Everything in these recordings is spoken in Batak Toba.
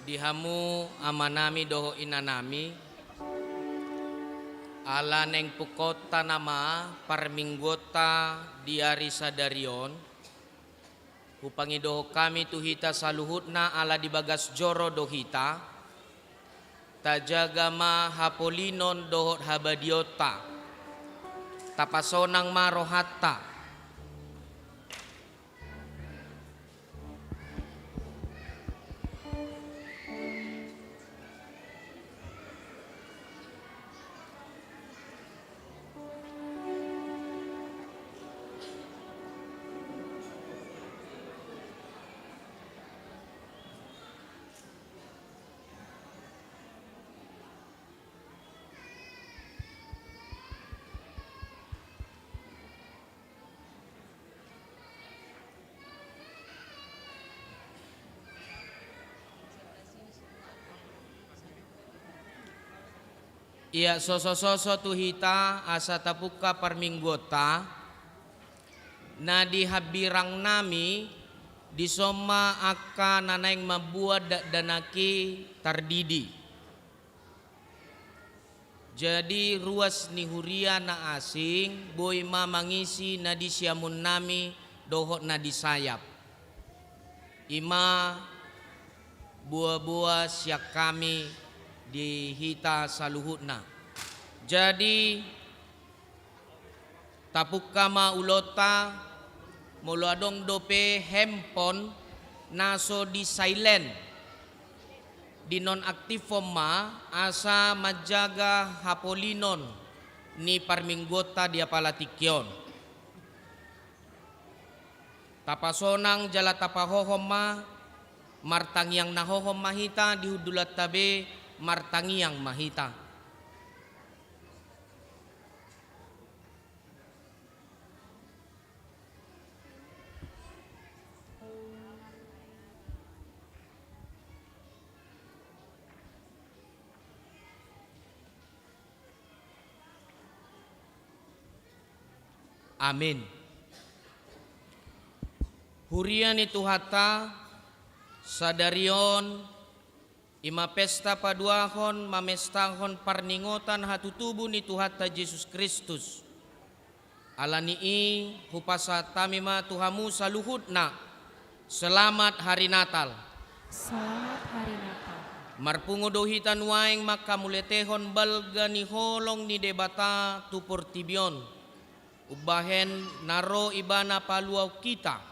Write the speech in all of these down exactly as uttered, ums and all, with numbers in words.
Di hamu amanami dohot inanami, ala naeng pungkaonta nama parmingguonta di ari sadari on, hupangidohon hami tu hita saluhutna ala di bagas joro do hita, tajaga ma hapolinon dohot habadiaonta, tapasonang ma rohanta. Ia sosososo tu hita asa tapungka parmingguonta, na di hambirang nami, dison ma angka na naeng mambuat dakdanak i tardidi. Jadi ruas ni huria na asing boi ma mangisi na di siamun nami dohot na di sayap. I ma boaboa sian hami di hita saluhutna. Jadi, tapungka ma ulaonta, molo adong dope handphone na so di silent, dinonaktifhon ma asa manjaga hapolinon ni parmingguonta di apala tingki on. Tapasonang jala tapahohom ma, martangiang na hohom ma hita, di hundulanta be martangiang ma hita. Amin. Huria ni Tuhanta, sadari on i ma pesta paduahon mamestahon parningotan hatutubu ni Tuhanta Jesus Kristus. Ala ni i hupasahat hami ma tu hamu saluhutna, Selamat Hari Natal. Selamat Hari Natal. Marpungu do hita nuaeng mangkamuliatehon balga ni holong ni Debata tu portibi on, umbahen na ro Ibana paluahon hita.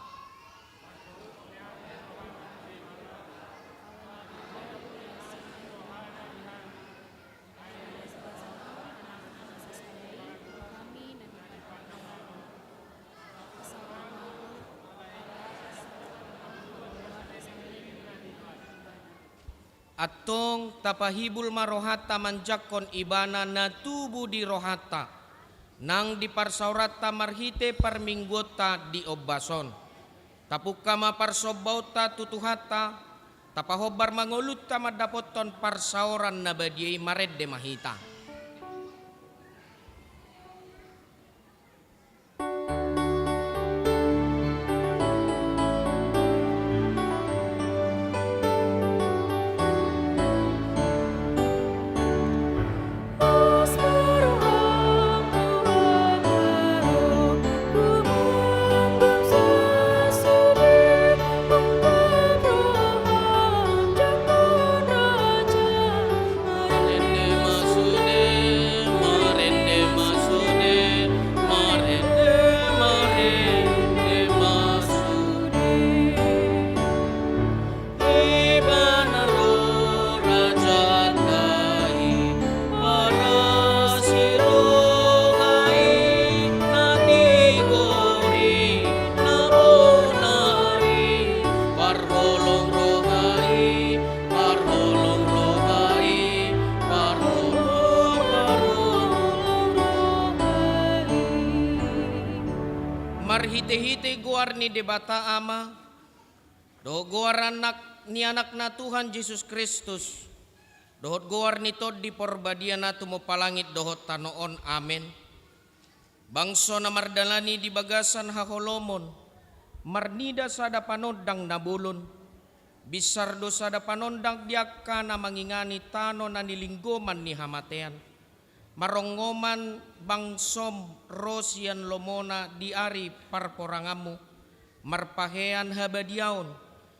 Antong tapahibul ma rohanta manjangkon Ibana na tubu di rohanta, nang di parsaoranta marhite parmingguonta di ombas on. Tapungka ma parsombaonta tu Tuhanta, tapahombar ma ngolunta mandapothon parsaoran na badia i, marende ma hita. Ibana ro rajanta i, parasi roha i, na tigor i, na bonar i, parholong roha i, parholong roha i, parholong, parholong roha i. Marhitehite goar ni Debata Ama, dohot goar Anak ni Anakna Tuhan Jesus Kristus, dohot goar ni Tondi Porbadia na tumompa langit dohot tano on. Amen. Bangso na mardalani di bagasan haholomon, marnida sada panondang na bolon, Binsar do sada panondang di angka na mangingani tano na nilinggoman ni hamatean. Marongoman bangsom ro sian lomona di ari parporanganmu, marpahean habadiaon,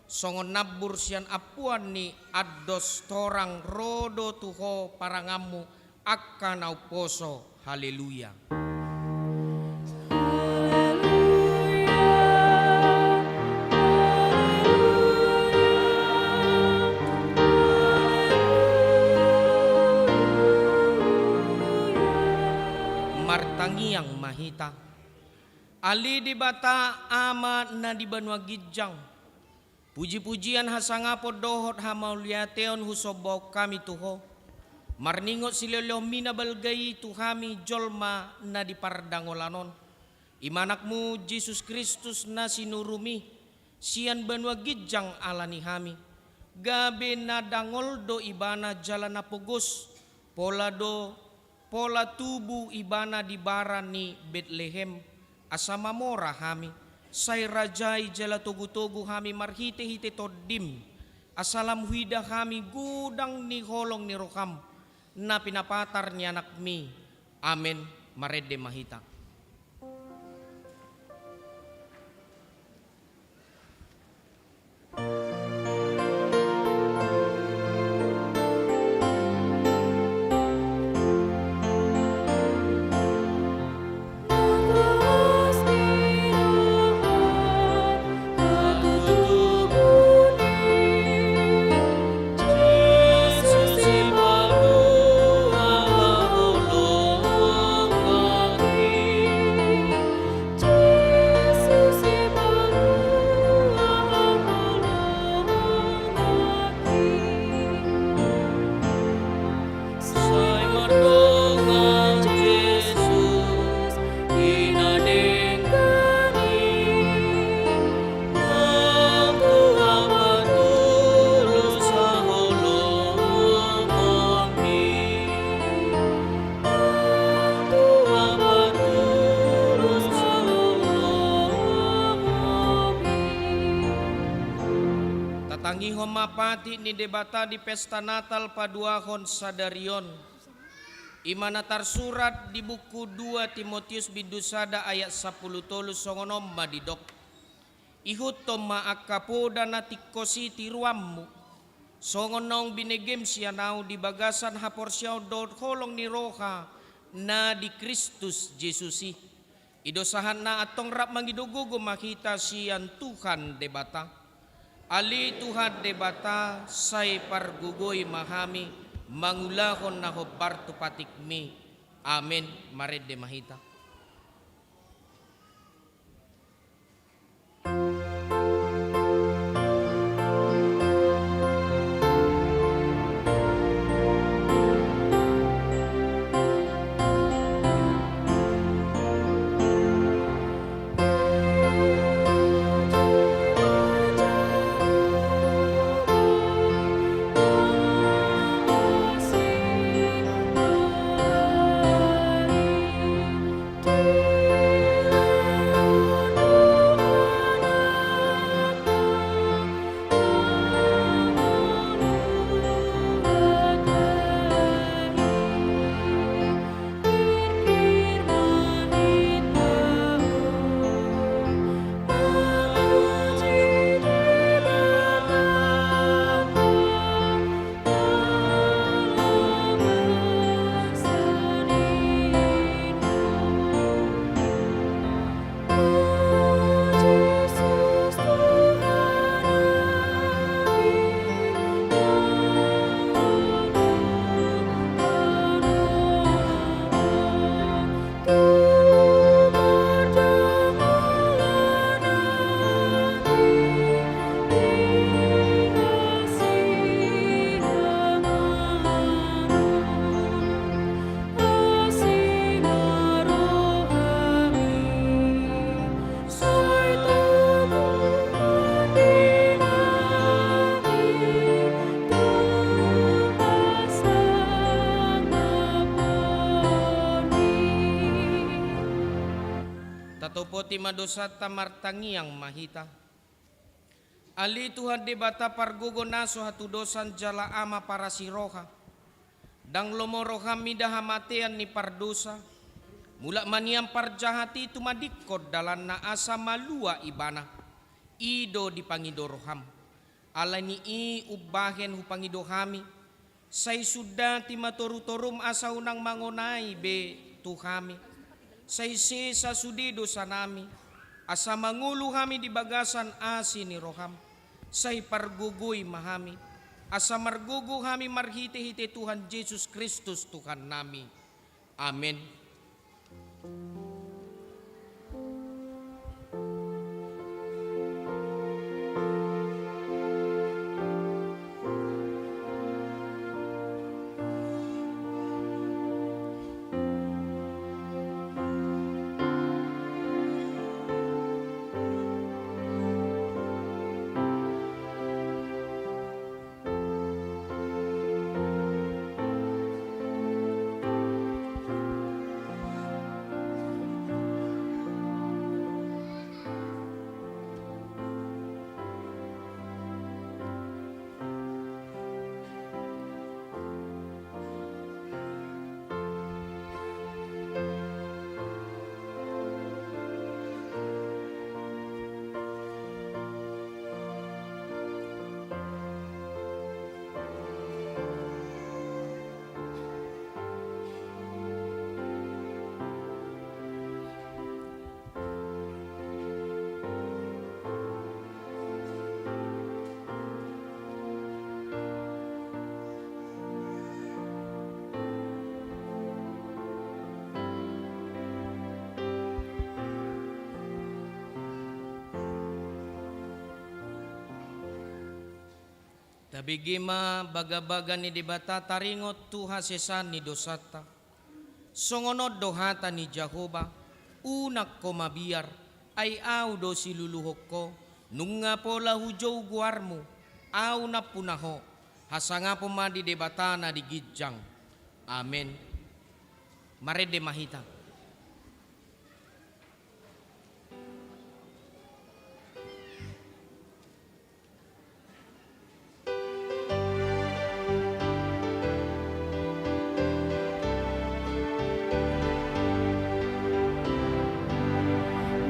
songon nambur sian ampuan ni andos torang ro do tu ho paranganmu, angka na umposo. Haleluya. Martangiang ma hita. Ale Debata, Ama na di banua ginjang, puji-pujian, hasangapon dohot hamauliateon husombaon hami tu Ho. Marningot silehonlehonmi na balga i tu hami jolma na di pardangolan on, i ma Anakmu Jesus Kristus na sinurumi sian banua ginjang ala ni hami. Gabe na dangol do Ibana jala na pogos, pola do, pola tubu Ibana di bara ni Betlehem, asa mamora hami. Sai rajai jala togu-togu hami marhite-hite Tondim, asa lam huida hami godang ni holong ni roham na pinapatar ni Anakmi. Amen. Marende ma hita. Sai mardongan Jesus, i na denggan i, nang tua patulus haholongonmi. Nang tua patulus haholongonmi. Tatangihon ma patik ni Debata di pesta Natal paduahon sadari on. I ma na tarsurat di buku dua Timotius bindu sada ayat sampulu tolu, songon on ma didok: Ihuthon ma angka poda na tingkos i tiruanmu, songon naung binegem sian ahu di bagasan haporseaon dohot holong ni roha na di Kristus Jesus i. I do sahatna, antong rap mangido gogo ma hita sian Tuhan Debata. Ale Tuhan Debata, sai pargogoi ma hami mangulahon na hombar tu patikmi. Amen. Marende ma hita. Tatopoti ma dosanta, martangiang ma hita. Ale Tuhan Debata pargogo na so hatudosan jala Ama parasi roha, ndang lomo roham mida hamatean ni pardosa, mulak ma nian parjahat i tumadingkon dalanna asa malua ibana. I do dipangido roham. Ala ni i umbahen hupangido hami, sai sundati ma torutorum asa unang mangonai be tu hami. Sai sesa sude dosanami, asa mangolu hami di bagasan asi ni roham. Sai pargogoi ma hami, asa margogo hami marhitehite Tuhan Jesus Kristus Tuhannami. Amen. Tabege ma bagabaga ni Debata taringot tu hasesaan ni dosanta. Songon on do hata ni Jahowa: Unang ho mabiar, ai Ahu do siluluhon ho, nunga pola hujou goarmu, Ahu nampuna ho. Hasangapon ma di Debata na di ginjang. Amen. Marende ma hita.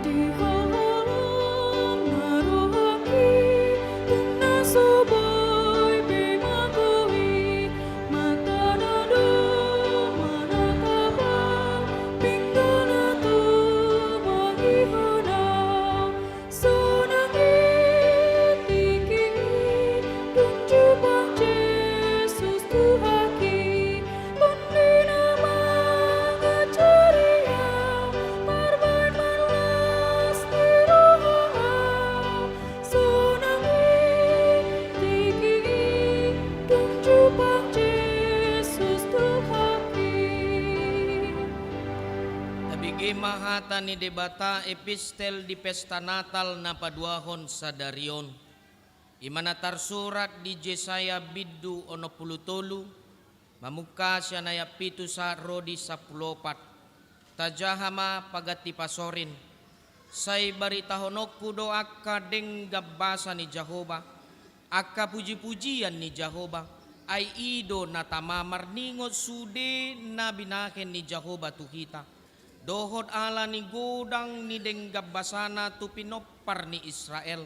Di haholomna rohangki, tung na so boi be manggohi, mata na do manatap Ho, pinggol na tubu mangihut Ho. Sonang i tingki i, dung jumpang Jesus Tuhanki, Tondi na mangajari Au, tarbaen marlas ni roha Au. Sonang i tingki i, dung jumpang Jesus Tuhanki. Tabege ma hata ni Debata, epistel di pesta Natal na paduahon sadari on. I ma na tarsurat di Jesaya bindu onom pulu tolu, mamungka sian ayat pitu sahat ro di sampulu opat. Tajaha ma paganti pasorin. Sai baritahononku do angka denggan basa ni Jahowa, angka pujipujian ni Jahowa, ai i do na tama marningot sude na binahen ni Jahowa tu hita, dohot ala ni godang ni denggan basana tu pinompar ni Israel,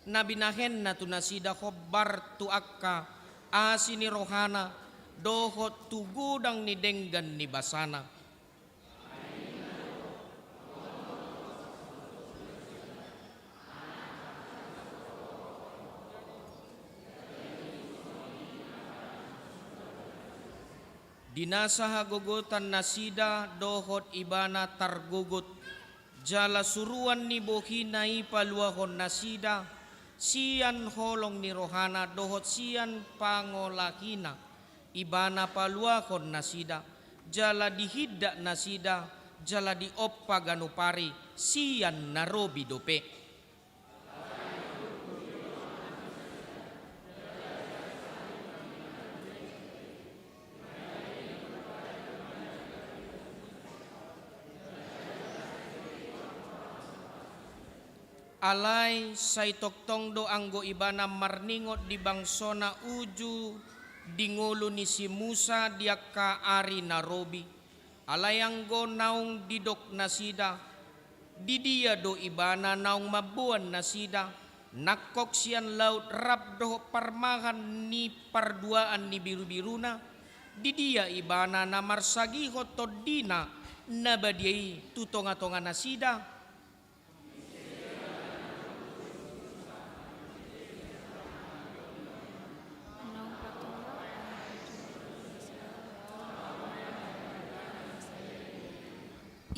na binahenna tu nasida hombar tu angka asi ni rohana, dohot tu godang ni denggan ni basana. Di nasa hagogotan nasida dohot ibana targogot, jala suruan ni bohina i paluahon nasida sian holong ni rohana dohot sian pangolahina, ibana paluahon nasida, jala dihindat nasida, jala diompa ganup ari sian na robi dope. Alai sai tongtong do anggo ibana marningot di bangsona uju di ngolu ni si Musa di angka ari na robi. Alai anggo naung didok nasida, di dia do ibana naung mamboan nasida, nangkok sian laut rap dohot parmahan ni parduaan ni birubiruna, di dia ibana na marsagihon tondina na badia i tu tongatonga nasida?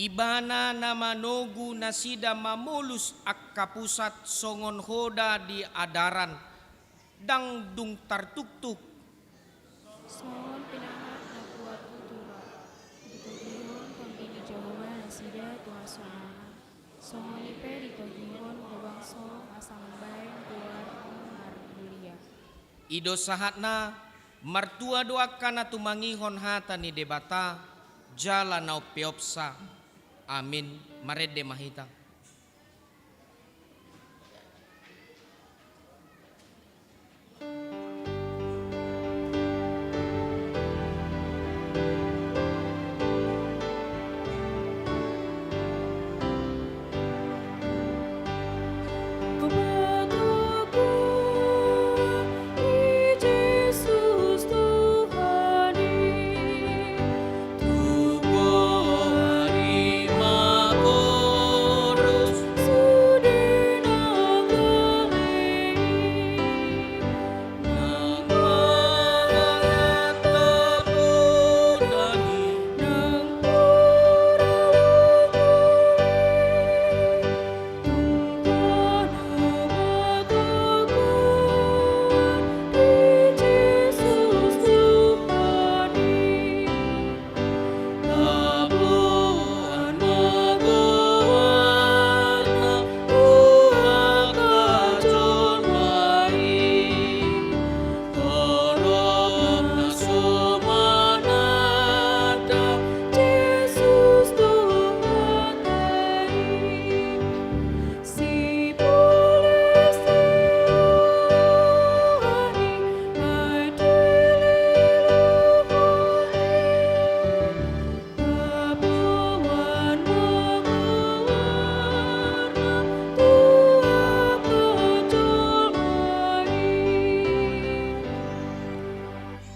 Ibana na manogu nasida mamolus angka pusat songon hoda di adaran, ndang dung tartuktuk. Songon pinahan na tuatua, ditogihon Tondi ni Jahowa nasida tu hasonangan. Songon i pe ditogihon ho bangso asa mambahen goar na marmulia. I do sahatna. Martua do angka na tumangihon hata ni Debata jala na umpeopsa. Amin. Marende ma hita.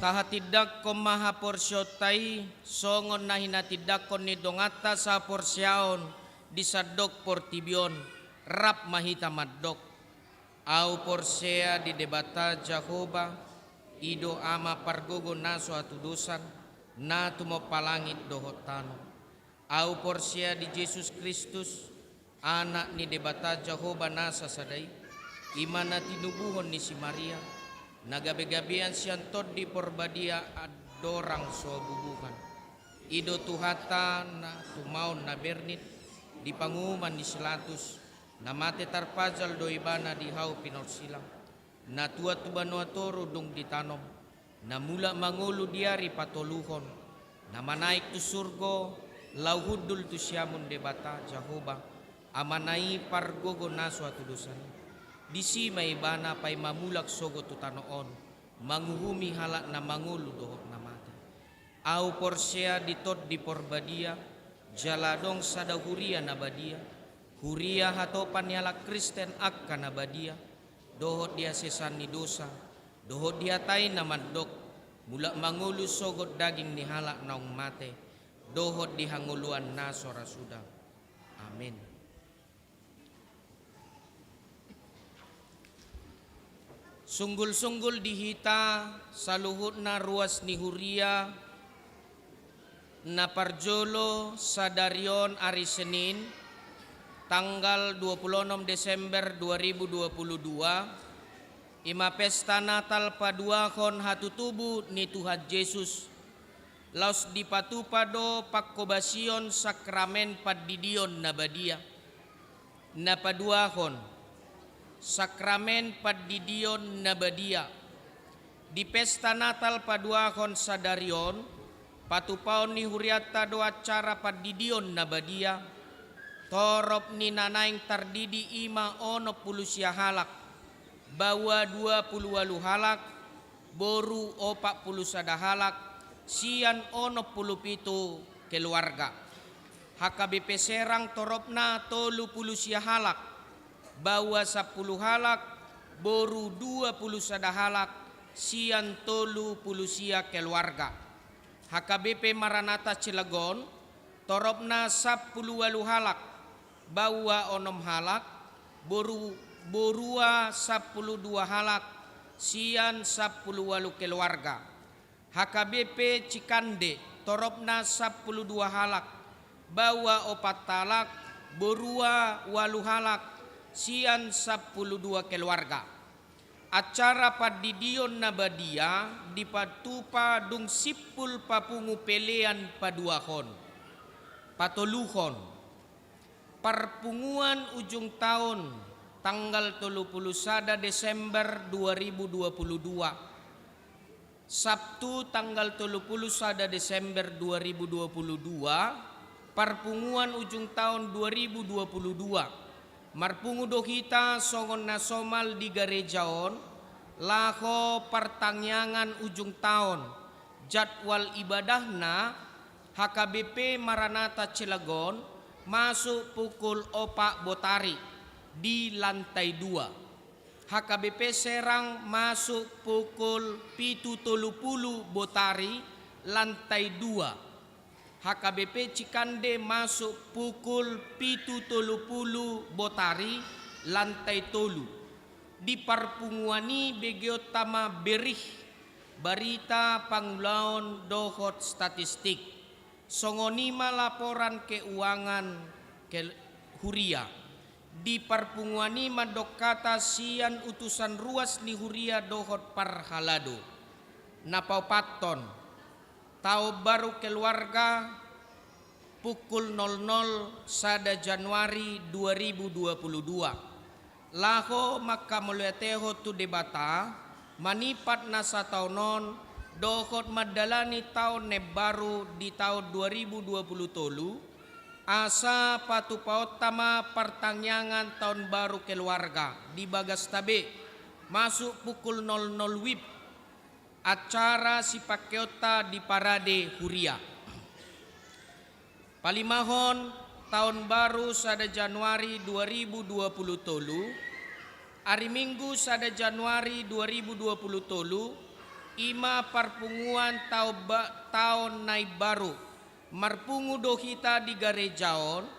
Tahatindangkon ma haporseaonta i songon na hinatindangkon ni donganta sahaporseaon di sandok portibi on. Rap ma hita mandok. Ahu porsea di Debata Jahowa, i do Ama pargogo na so hatudosan, na tumompa langit dohot tano. Ahu porsea di Jesus Kristus, Anak ni Debata Jahowa na sasada i, i ma na tinubuhon ni si Maria, na gabegabean sian Tondi Porbadia andorang so bubuhan. I do Tuhanta na tumaon na bernit, di panguhuman ni si Latus, na mate tarpajal do ibana di hau pinorsilang, na tuat tu banua toru dung ditanom, na mulak mangolu di ari patoluhon, na manaek tu surgo, laho hundul tu siamun Debata Jahowa, Amana i pargogo na so hatudosan i. Disi ma ibana paima mulak sogot tu tano on, manguhumi halak na mangolu dohot na mate. Ahu porsea di Tondi Porbadia, jala adong sada huria na badia, huria hatopan ni halak Kristen angka na badia, dohot di hasesaan ni dosa, dohot di hata i na mandok, mulak mangolu sogot daging ni halak naung mate, dohot di hangoluan na so ra suda. Amin. Sunggulsunggul di hita saluhutna ruas ni huria, na parjolo sadari on ari Senin, tanggal dua puluh enam Desember dua ribu dua puluh dua, i ma pesta Natal paduahon hatutubu ni Tuhan Jesus, laos dipatupa do panghobasion sakramen pandidion na badia. Na paduahon, sakramen pandidion na badia. Di pesta Natal paduahon sadari on, patupaon ni hurianta do acara pandidion na badia, Torop ni na naeng tardidi i ma onom pulu sia halak, baoa dua pulu ualu halak, boru opat pulu sada halak, sian onom pulu pitu keluarga. H K B P Serang toropna tolu pulu sia halak, baoa sampulu halak, boru dua pulu sada halak, sian tolu pulu sia keluarga. H K B P Maranatha Cilegon, toropna sampulu ualu halak, baoa onom halak, boru, borua sampulu dua halak, sian sampulu ualu keluarga. H K B P Cikande, toropna sampulu dua halak, baoa opat halak, borua ualu halak, sian sampulu dua keluarga. Acara pandidion na badia dipatupa dung simpul papungu pelean paduahon, patoluhon. Parpunguan ujung taon, tanggal tolu pulu sada Desember dua ribu dua pulu dua. Sabtu tanggal tolu pulu sada Desember dua ribu dua pulu dua, parpunguan ujung taon dua ribu dua pulu dua. Marpungu do hita songon na somal di gareja on, laho partangiangan ujung taon. Jadwal ibadahna, H K B P Maranatha Cilegon masuk pukul opat botari di lantai dua. H K B P Serang masuk pukul pitu tolu pulu botari, lantai dua. H K B P Cikande masuk pukul pitu tolu pulu botari, lantai tolu. Di parpunguan i begeonta ma berih, barita pangulaon dohot statistik. Songon i ma laporan keuangan ke huria. Di parpunguan i mandok hata sian utusan ruas ni huria dohot parhalado. Na paopathon, taon baru keluarga, pukul nol nol sada Januari dua ribu dua pulu dua. Laho mangkamauliatehon tu Debata, manipat na sataon on, dohot mandalani taon na imbaru di taon dua ribu dua pulu tolu, asa patupaonta ma partangiangan taon baru keluarga di bagasta be, masuk pukul nol nol wib. Acara sipangkeonta di parade huria. Palimahon, taon baru sada Januari dua ribu dua pulu tolu, ari Minggu sada Januari dua ribu dua pulu tolu, i ma parpunguan taon ba-, taon na imbaru. Marpungu do hita di gareja on,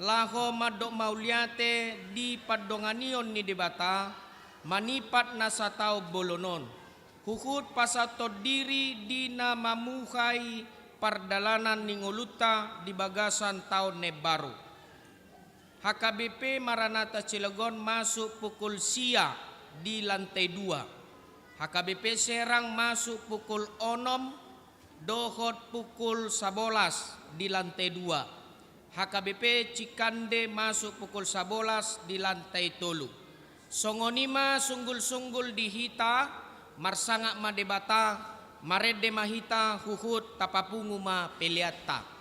laho mandok mauliate di pandonganion ni Debata, manipat na sataon bolon on. Huhut pasahathon diri di na mamuhai pardalanan ni ngolunta di bagasan taon na imbaru. H K B P Maranatha Cilegon masuk pukul sia di lantai dua. H K B P Serang masuk pukul onom dohot pukul sabolas di lantai dua. H K B P Cikande masuk pukul sabolas di lantai tolu. Songon i ma sunggul-sunggul di hita, marsangap ma Debata, marende ma hita huhut tapapungu ma peleanta.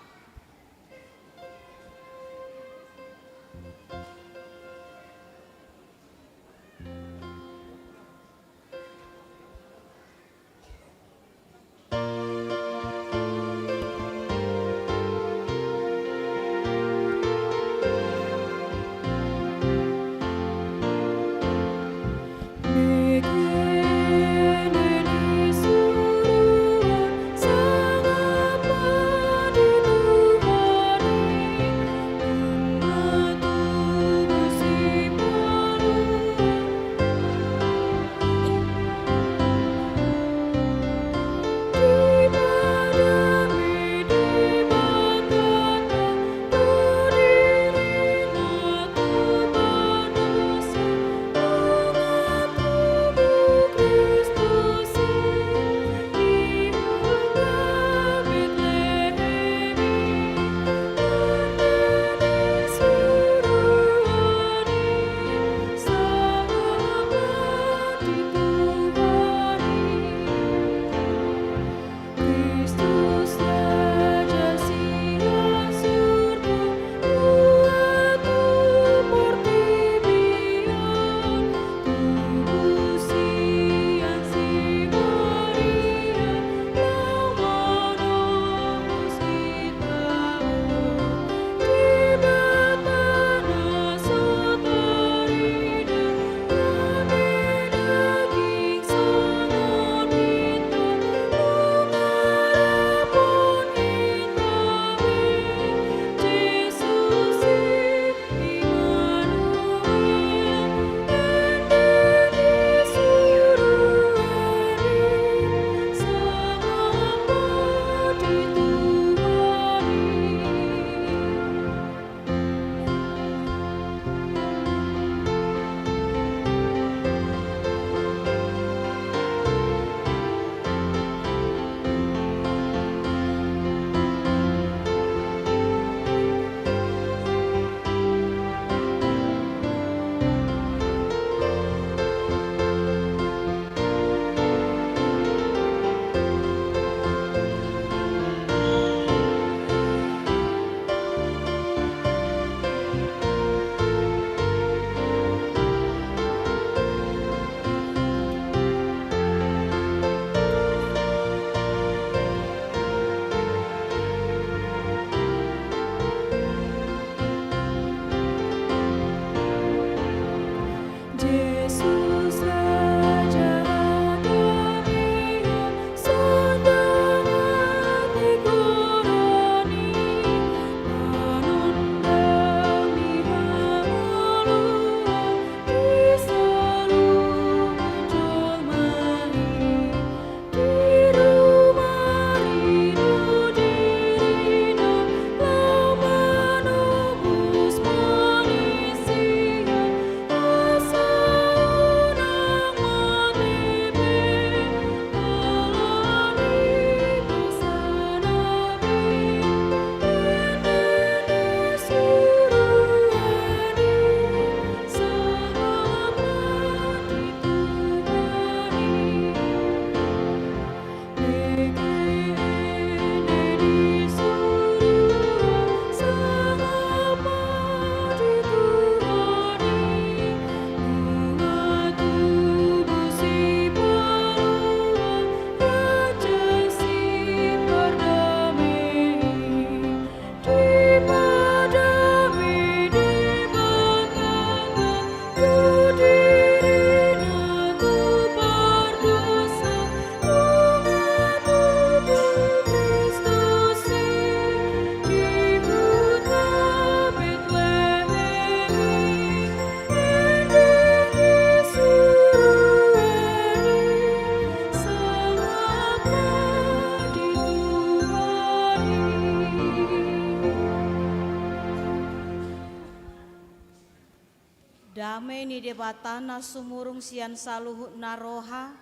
Dame ni Debata na sumurung sian saluhutna roha,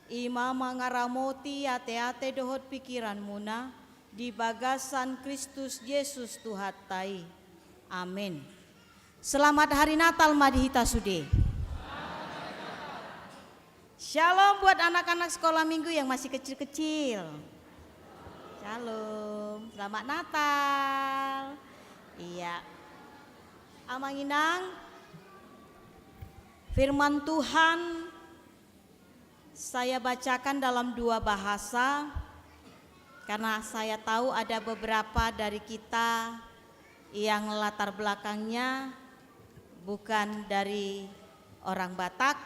i ma mangaramoti ateate dohot pikiranmuna di bagasan Kristus Jesus Tuhanta i. Amin. Selamat Hari Natal ma di hita sude. Shalom buat anak-anak sekolah minggu yang masih kecil-kecil. Shalom, selamat Natal. Iya. Amang Inang, firman Tuhan saya bacakan dalam dua bahasa, karena saya tahu ada beberapa dari kita yang latar belakangnya bukan dari orang Batak.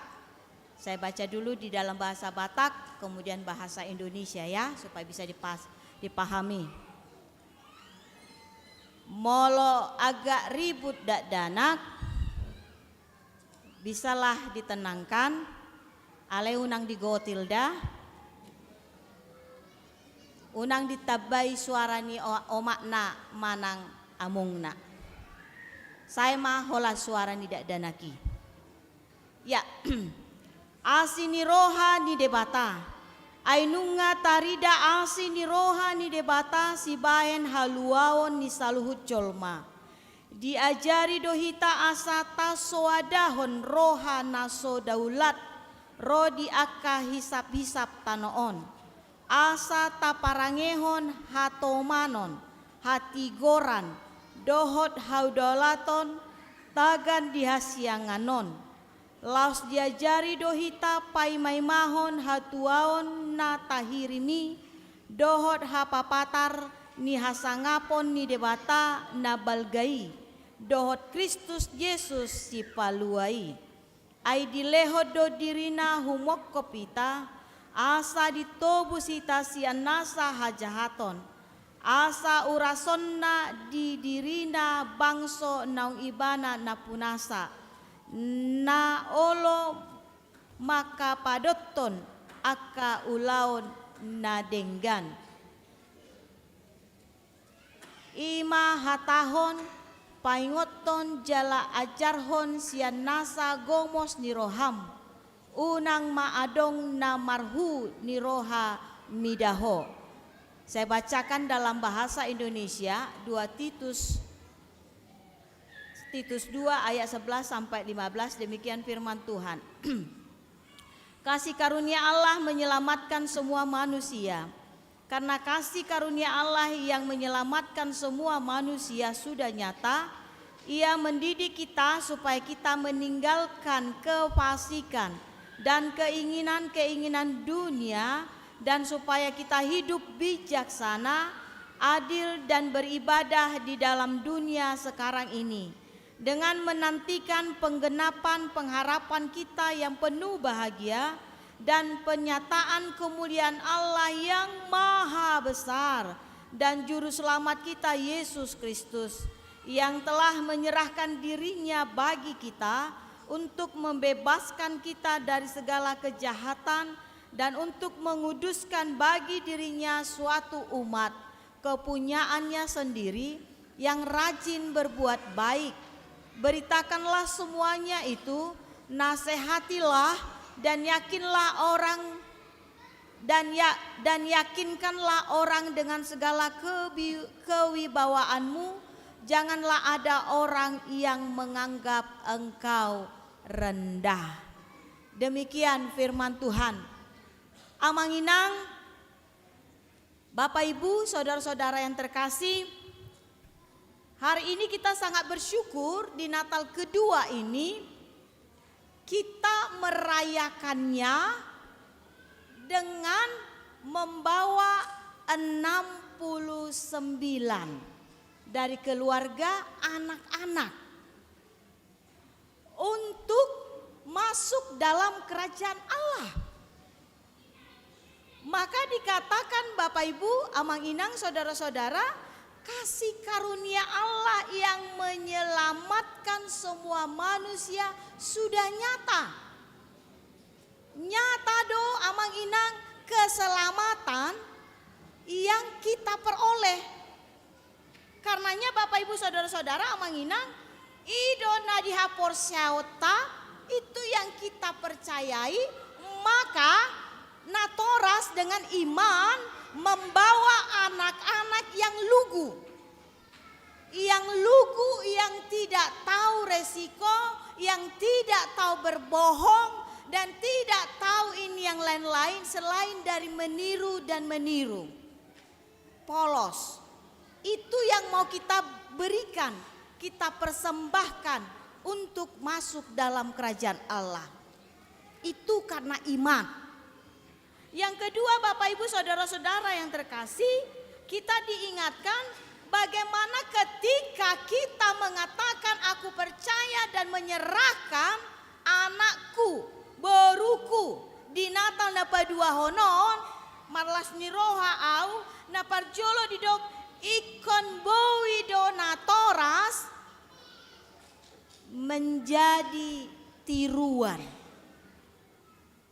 Saya baca dulu di dalam bahasa Batak, kemudian bahasa Indonesia ya, supaya bisa dipas-, dipahami. Molo agak ribut dakdanak, bisalah ditenangkan, alai unang digotil da, unang ditambai suara ni o-, omakna manang amongna. Sae ma holan suara ni dakdanak i. Ya. Asi ni roha ni Debata. Ai nunga tarida asi ni roha ni Debata sibahen haluaon ni saluhut jolma. Diajari do hita asa tasoadahon roha na so daulat ro di angka hisap-hisap tano on. Asa taparangehon hatomanon, hatigoran, dohot haudaulaton tagan di hasiangan on. Laos diajari do hita paimaimahon hatuaon na tahirim i, dohot hapapatar ni hasangapon ni Debata na balga i, dohot Kristus Jesus Sipalua i. Ai dilehon do dirina humongkop hita, asa ditobus hita sian nasa hajahaton, asa urasonna di dirina bangso naung ibana na punasa, na olo mangkapadothon angka ulaon na denggan. I ma hatahon, paingothon jala ajarhon sian nasa gomos ni roham, unang ma adong na marhu ni roha mida ho. Saya bacakan dalam bahasa Indonesia, dua Titus, Titus dua ayat sebelas sampai lima belas, demikian firman Tuhan. Kasih karunia Allah menyelamatkan semua manusia. Karena kasih karunia Allah yang menyelamatkan semua manusia sudah nyata, Ia mendidik kita supaya kita meninggalkan kefasikan dan keinginan-keinginan dunia, dan supaya kita hidup bijaksana, adil, dan beribadah di dalam dunia sekarang ini, dengan menantikan penggenapan pengharapan kita yang penuh bahagia dan penyataan kemuliaan Allah yang maha besar dan Juru Selamat kita, Yesus Kristus, yang telah menyerahkan diri-Nya bagi kita untuk membebaskan kita dari segala kejahatan dan untuk menguduskan bagi diri-Nya suatu umat kepunyaan-Nya sendiri yang rajin berbuat baik. Beritakanlah semuanya itu, nasihatilah, dan yakinlah orang, dan ya-, dan yakinkanlah orang dengan segala kebi-, kewibawaanmu. Janganlah ada orang yang menganggap engkau rendah. Demikian firman Tuhan. Amang Inang, Bapak, Ibu, saudara-saudara yang terkasih, hari ini kita sangat bersyukur di Natal kedua ini kita merayakannya dengan membawa enam puluh sembilan dari keluarga anak-anak untuk masuk dalam kerajaan Allah. Maka dikatakan, Bapak, Ibu, Amang, Inang, saudara-saudara, kasih karunia Allah yang menyelamatkan semua manusia sudah nyata. Nyata do, Amang, Inang, keselamatan yang kita peroleh. Karenanya, Bapak, Ibu, saudara-saudara, Amang, Inang, I do na dihaporseaonta, itu yang kita percayai, maka natoras dengan iman membawa anak-anak yang lugu. Yang lugu, yang tidak tahu resiko, yang tidak tahu berbohong, dan tidak tahu ini yang lain-lain selain dari meniru dan meniru. Polos. Itu yang mau kita berikan, kita persembahkan untuk masuk dalam kerajaan Allah. Itu karena iman. Yang kedua, Bapak, Ibu, saudara-saudara yang terkasih, kita diingatkan bagaimana ketika kita mengatakan, "Aku percaya dan menyerahkan anakku, boruku, di Natal na paduahon on, marlas ni roha au, na parjolo didok, ingkon boi do natoras menjadi tiruan."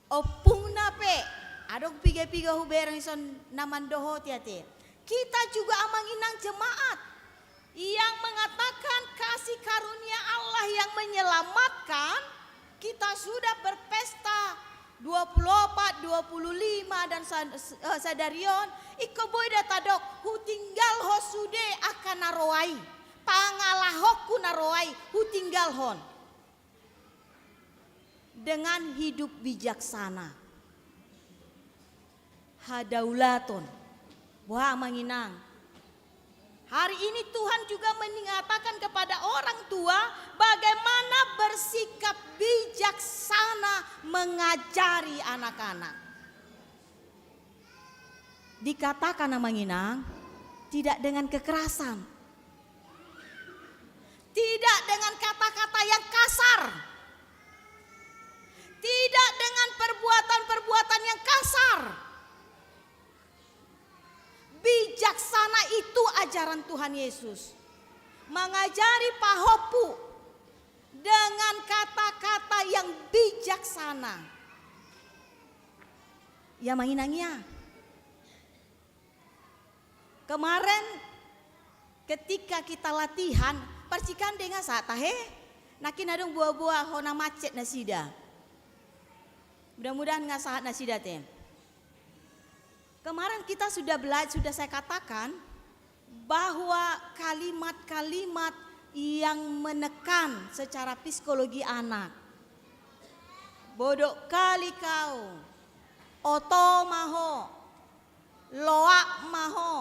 Ompungna pe, adong piga-piga hubereng ison na mandohoti ate. Kita juga, Amang Inang, jemaat yang mengatakan kasih karunia Allah yang menyelamatkan, kita sudah berpesta dua puluh opat, dua puluh lima, dan sa-, eh, sadari on, ingkon boi do tadok, hutinggalhon sude angka na roa i, pangalahonku na roa i, hutinggalhon. Dengan hidup bijaksana. Hadaulaton. Wah, Amang Inang. Hari ini Tuhan juga mengatakan kepada orang tua bagaimana bersikap bijaksana mengajari anak-anak. Dikatakan, Amang Inang, tidak dengan kekerasan. Tidak dengan kata-kata yang kasar. Tidak dengan perbuatan-perbuatan yang kasar. Bijaksana, itu ajaran Tuhan Yesus. Mengajari pahompu dengan kata-kata yang bijaksana. Ya, Amang Inang, ya. Kemarin ketika kita latihan, parcikan dengar saat tahe, nangkin adong boa-boa hona macet nasida. Mudah-mudahan nggak saat nasida te. Kemarin kita sudah bela-, sudah saya katakan bahwa kalimat-kalimat yang menekan secara psikologi anak. Bodok kali kau, oto ma ho, loak ma ho.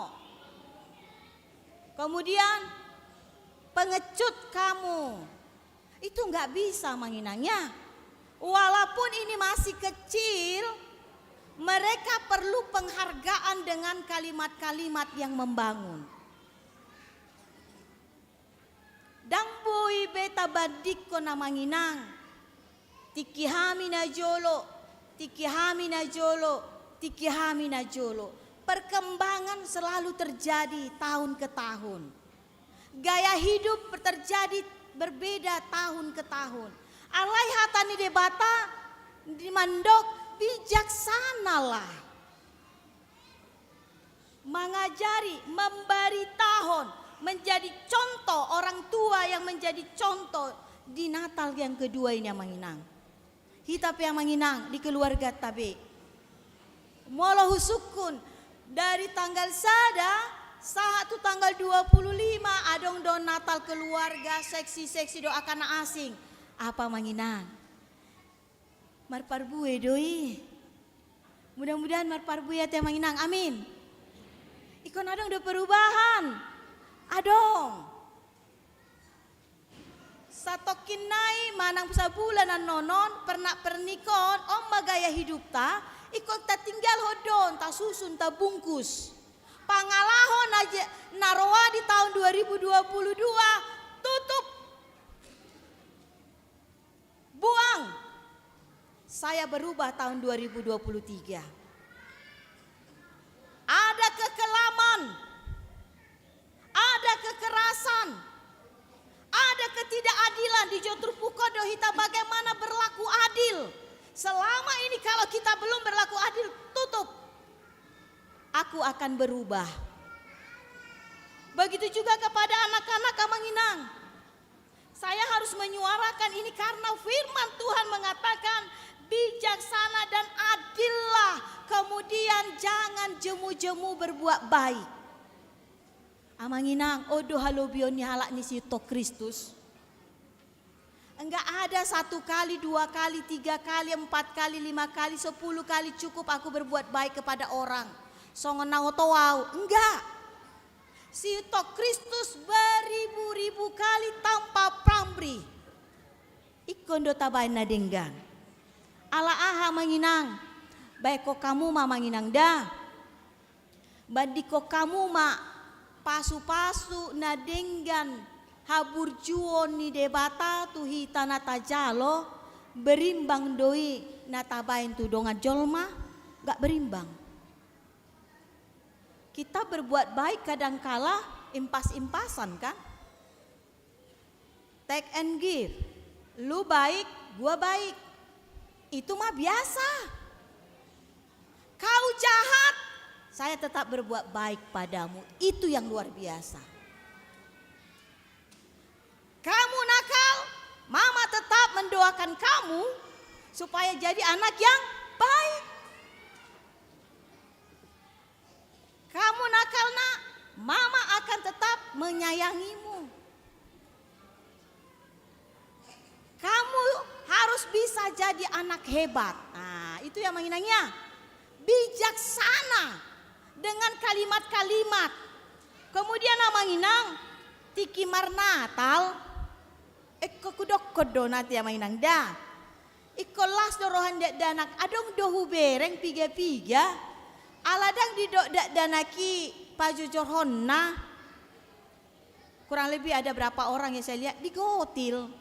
Kemudian, pengecut kamu. Itu nggak bisa, Amang Inang, ya. Walaupun ini masih kecil, mereka perlu penghargaan dengan kalimat-kalimat yang membangun. Ndang boi be tabandingkon, Amang Inang. Tingki hami na jolo, tingki hami na jolo, tingki hami na jolo. Perkembangan selalu terjadi tahun ke tahun. Gaya hidup terjadi berbeda tahun ke tahun. Alai hata ni Debata di mandok, bijaksanalah. Mengajari, membaritahon, menjadi contoh, orang tua yang menjadi contoh di Natal yang kedua ini, Amang Inang. Hita pe, Amang Inang, di keluargata be. Molo husungkun, dari tanggal sada sahat tu tanggal dua puluh lima, adong do Natal keluarga, seksi-seksi do angka na asing. Apa, Amang Inang? Marparbue do i. Mudah-mudahan marparbue ate, Amang Inang. Amin. Ingkon adong do perubahan. Adong. Satongkin nai manang sabulan annon on, pernak-pernik on, on ma gaya hidupta, ingkon tatinggalhon do on, tasusun, tabungkus. Pangalaho na je-, na roa di tahun dua ribu dua puluh dua, tutup. Buang. Saya berubah tahun dua ribu dua puluh tiga. Ada kekelaman, ada kekerasan, ada ketidakadilan, dijou turpuk on do hita bagaimana berlaku adil. Selama ini kalau kita belum berlaku adil, tutup. Aku akan berubah. Begitu juga kepada anak-anak, Amang Inang. Saya harus menyuarakan ini karena firman Tuhan mengatakan, "Bijaksana dan adillah, kemudian jangan jemu-jemu berbuat baik." Amang inang, on do halobion ni halak ni siutok Kristus. Enggak ada satu kali, dua kali, tiga kali, empat kali, lima kali, sepuluh kali cukup aku berbuat baik kepada orang. Songon na oto au. Enggak. Siutok Kristus beribu-ribu kali tanpa pamrih. Ingkon do tabaen na denggan. Ala aha amang inang? Baen hamu ma amang inang da. Bandingkon hamu ma pasu-pasu na denggan haburjuon ni Debata tu hita na tajalo, berimbang do i na tabaen tu dongan jolma? Gak berimbang. Kita berbuat baik kadangkala impas-impasan, kan? Take and give. Lu baik, gua baik. Itu mah biasa. Kau jahat, saya tetap berbuat baik padamu. Itu yang luar biasa. Kamu nakal, mama tetap mendoakan kamu supaya jadi anak yang baik. Kamu nakal, Nak, mama akan tetap menyayangimu. Kamu harus bisa jadi anak hebat. Nah, itu ya amang inang ya. Bijaksana dengan kalimat-kalimat. Kemudian amang inang, tingki marnatal, ingkon hudokkon do nanti amang inang da. Ingkon las do roha ni dakdanak, adong do hubereng piga-piga. Ala ndang didok dakdanak i pajojorhonna. Kurang lebih ada berapa orang yang saya lihat digotil.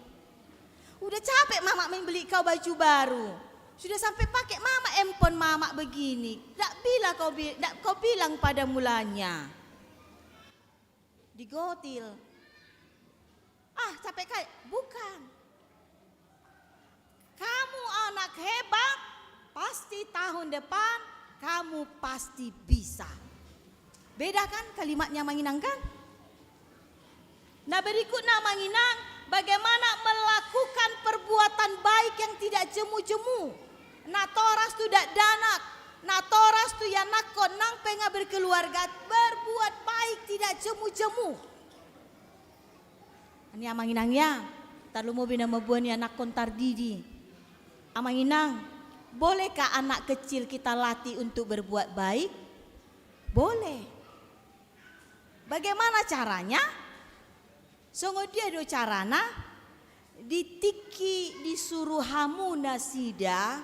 Udah capek mama membeli kau baju baru. Sudah sampai pakai mama handphone mama begini. Ndak bilang kau bi-, ndak kau bilang pada mulanya. Digotil. Ah, capek kali. Bukan. Kamu anak hebat, pasti tahun depan kamu pasti bisa. Beda kan kalimatnya amang inang kan? Nah, berikutnya amang inang, bagaimana melakukan perbuatan baik yang tidak jemu-jemu. Natoras tu dakdanak, natoras tu ianakkon nang pe nga berkeluarga, berbuat baik tidak jemu-jemu. Ani amang inang ya, tarlumobi na mamboan ianakkon tardidi. Amang inang, bolehkah anak kecil kita latih untuk berbuat baik? Boleh. Bagaimana caranya? Songon dia do carana, di tingki disuru hamu nasida,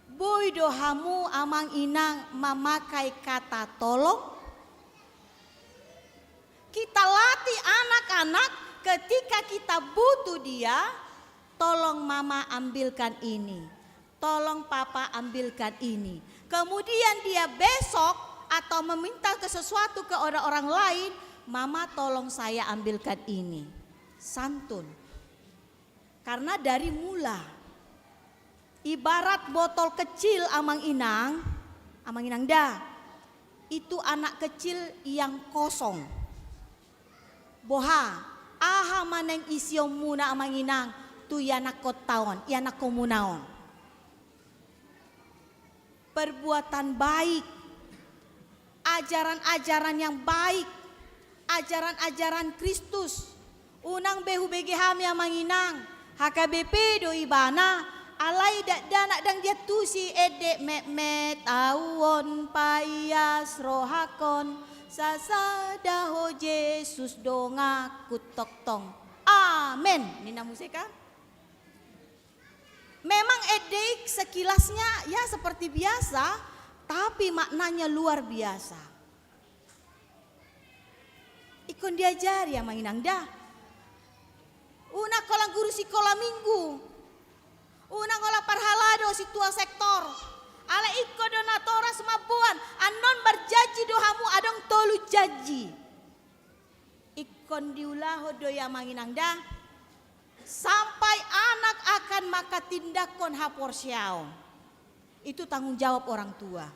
boi do hamu amang inang mamakai kata tolong? Kita latih anak-anak ketika kita butuh dia, "Tolong mama ambilkan ini, tolong papa ambilkan ini." Kemudian dia besok atau meminta ke sesuatu ke orang-orang lain, "Mama tolong saya ambilkan ini." Santun. Karena dari mula. Ibarat botol kecil amang inang, amang inang da. Itu anak kecil yang kosong. Boha, aha ma naeng isionmuna amang inang, tu ianakkon taon, ianakkonmuna on. Perbuatan baik, ajaran-ajaran yang baik, ajaran-ajaran Kristus. Unang be hubege hami amang inang, H K B P do ibana, alai dakdanak ndang diantusi ende metmet au on paias rohakon, sasada ho Jesus donganku tongtong. Amen. Ninna muse kan? Memang ende i sekilasnya ya seperti biasa, tapi maknanya luar biasa. Ingkon diajari amang inang da. Unang holan guru sikola minggu. Unang holan parhalado sintua sektor. Alai ingkon do natoras mamboan, annon marjanji do hamu adong tolu janji. Ingkon diulahon do i amang inang da. Sampai anak akan makatindakkon haporseaon. Itu tanggung jawab orang tua.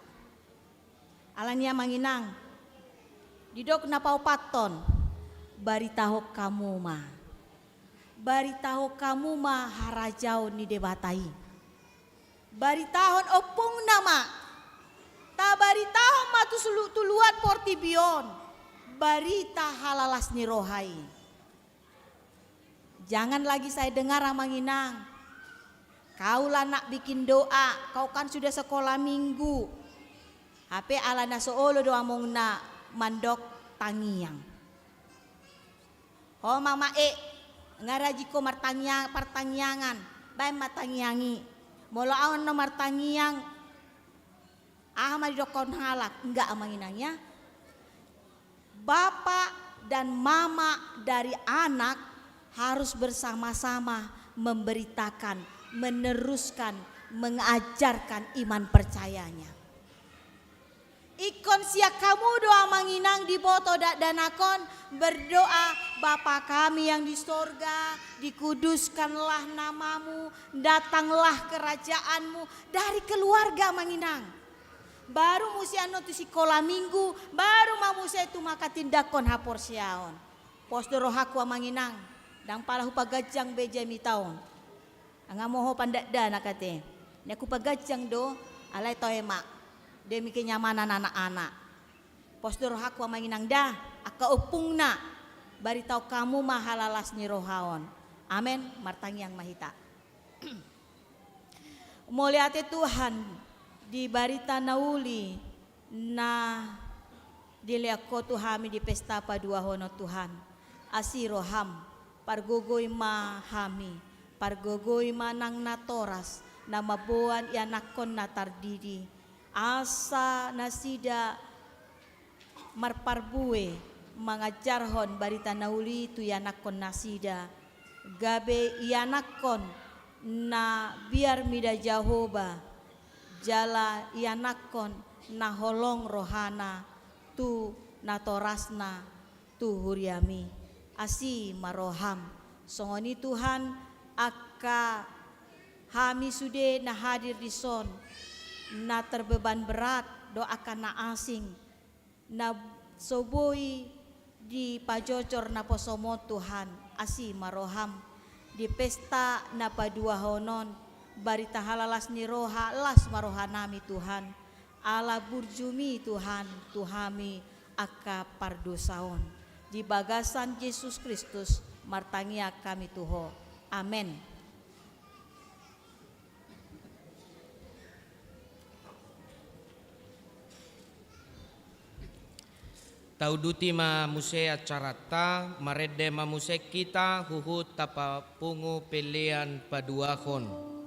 Alani i amang inang, didok na paopathon, Baritahon hamu ma. Baritahon hamu ma harajaon ni Debata i. Baritahon ompungna ma. Tabaritahon ma tu sulu-, tu luat portibi on barita halalas ni roha i. Jangan lagi saya dengar, Amang Inang. Kau lah nak bikin doa, kau kan sudah sekolah minggu. Hape ala na so olo do amongna mandok tangiang. Ho ma, Mak, e, nga rajin ho martangiang, partangiangan, baen ma tangiang i. Molo ahu annon martangiang, aha ma didokkon halak? Enggak, Amang Inang, ya. Bapak dan mama dari anak harus bersama-sama memberitakan, meneruskan, mengajarkan iman percayanya. Ingkon sian hamu do, Amang Inang, diboto dakdanak on, berdoa, "Bapa kami yang di sorga, dikuduskanlah namamu, datanglah kerajaanmu," dari keluarga, Amang Inang. Baru muse annon tu sikola minggu, baru ma muse tu manghatindanghon haporseaon. Pos do rohangku, Amang Inang, ndang pala hupaganjang be jamita on. Nga mo ho pandakdanak ate. Nian hupaganjang do, alai toe ma, demi kenyamanan anak-anak. Pos do rohangku, Amang Inang, da, angka ompungna, baritahon hamu ma halalas ni roha on. Amen. Martangiang ma hita. Mauliate Tuhan, di barita na uli na dilehon Ho tu hami di pesta paduahon on, Tuhan. Asi roham, pargogoi ma hami, pargogoi ma nang natoras na mamboan ianakhon na tardidi, asa nasida marparbue mangajarhon barita na uli tu ianakhon nasida, gabe ianakhon na biar mida Jahowa, jala ianakhon na holong rohana tu natorasna tu huriami. Asi ma roham. Songon i Tuhan, angka hami sude na hadir dison, na terbeban berat do angka na asing, na so boi dipajojor naposom on, Tuhan, asi ma roham. Di pesta na paduahon on, barita halalas ni roha, las ma rohanami, Tuhan. Ala burjumi, Tuhan, tu hami angka pardosa on. Di bagasan Jesus Kristus martangiang hami tu Ho. Amen. Tauduti ma muse acaranta, marende ma muse hita huhut tapapungu pelean paduahon.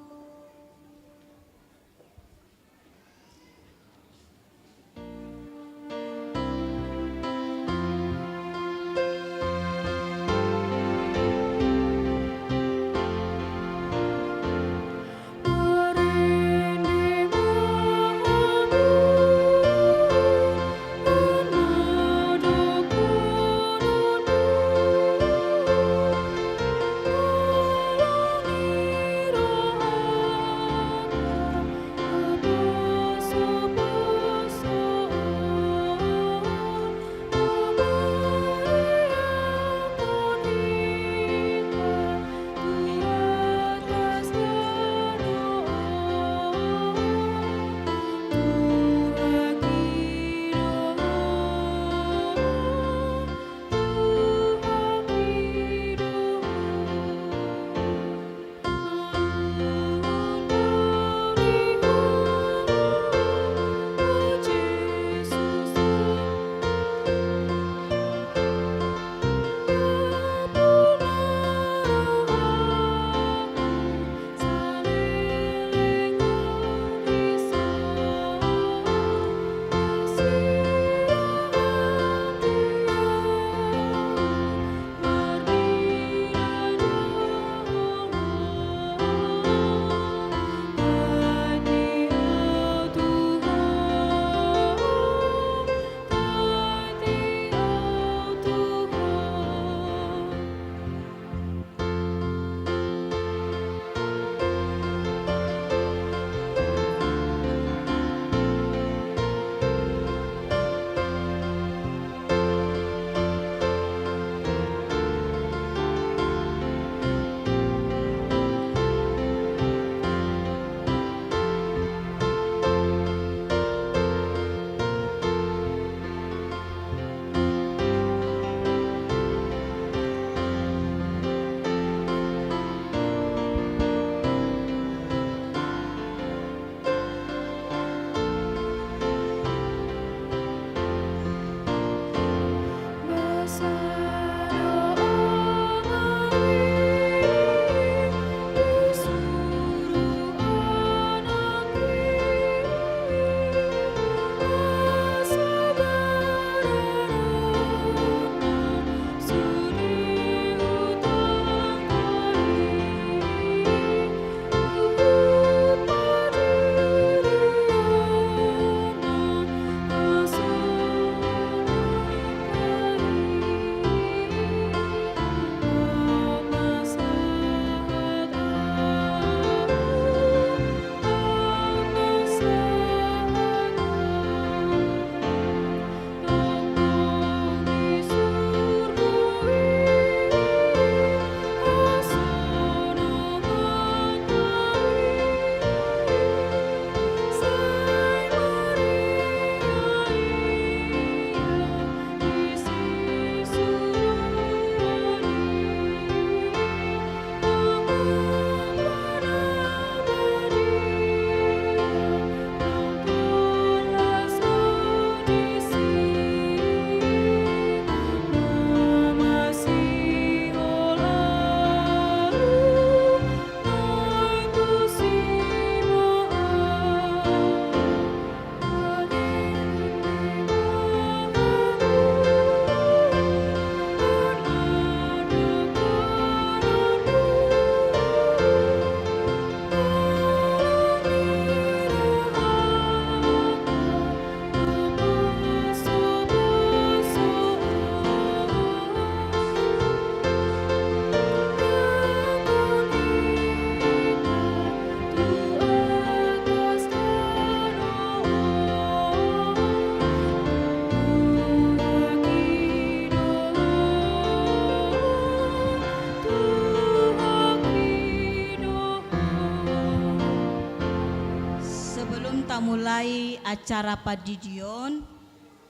Ai acara pandidion,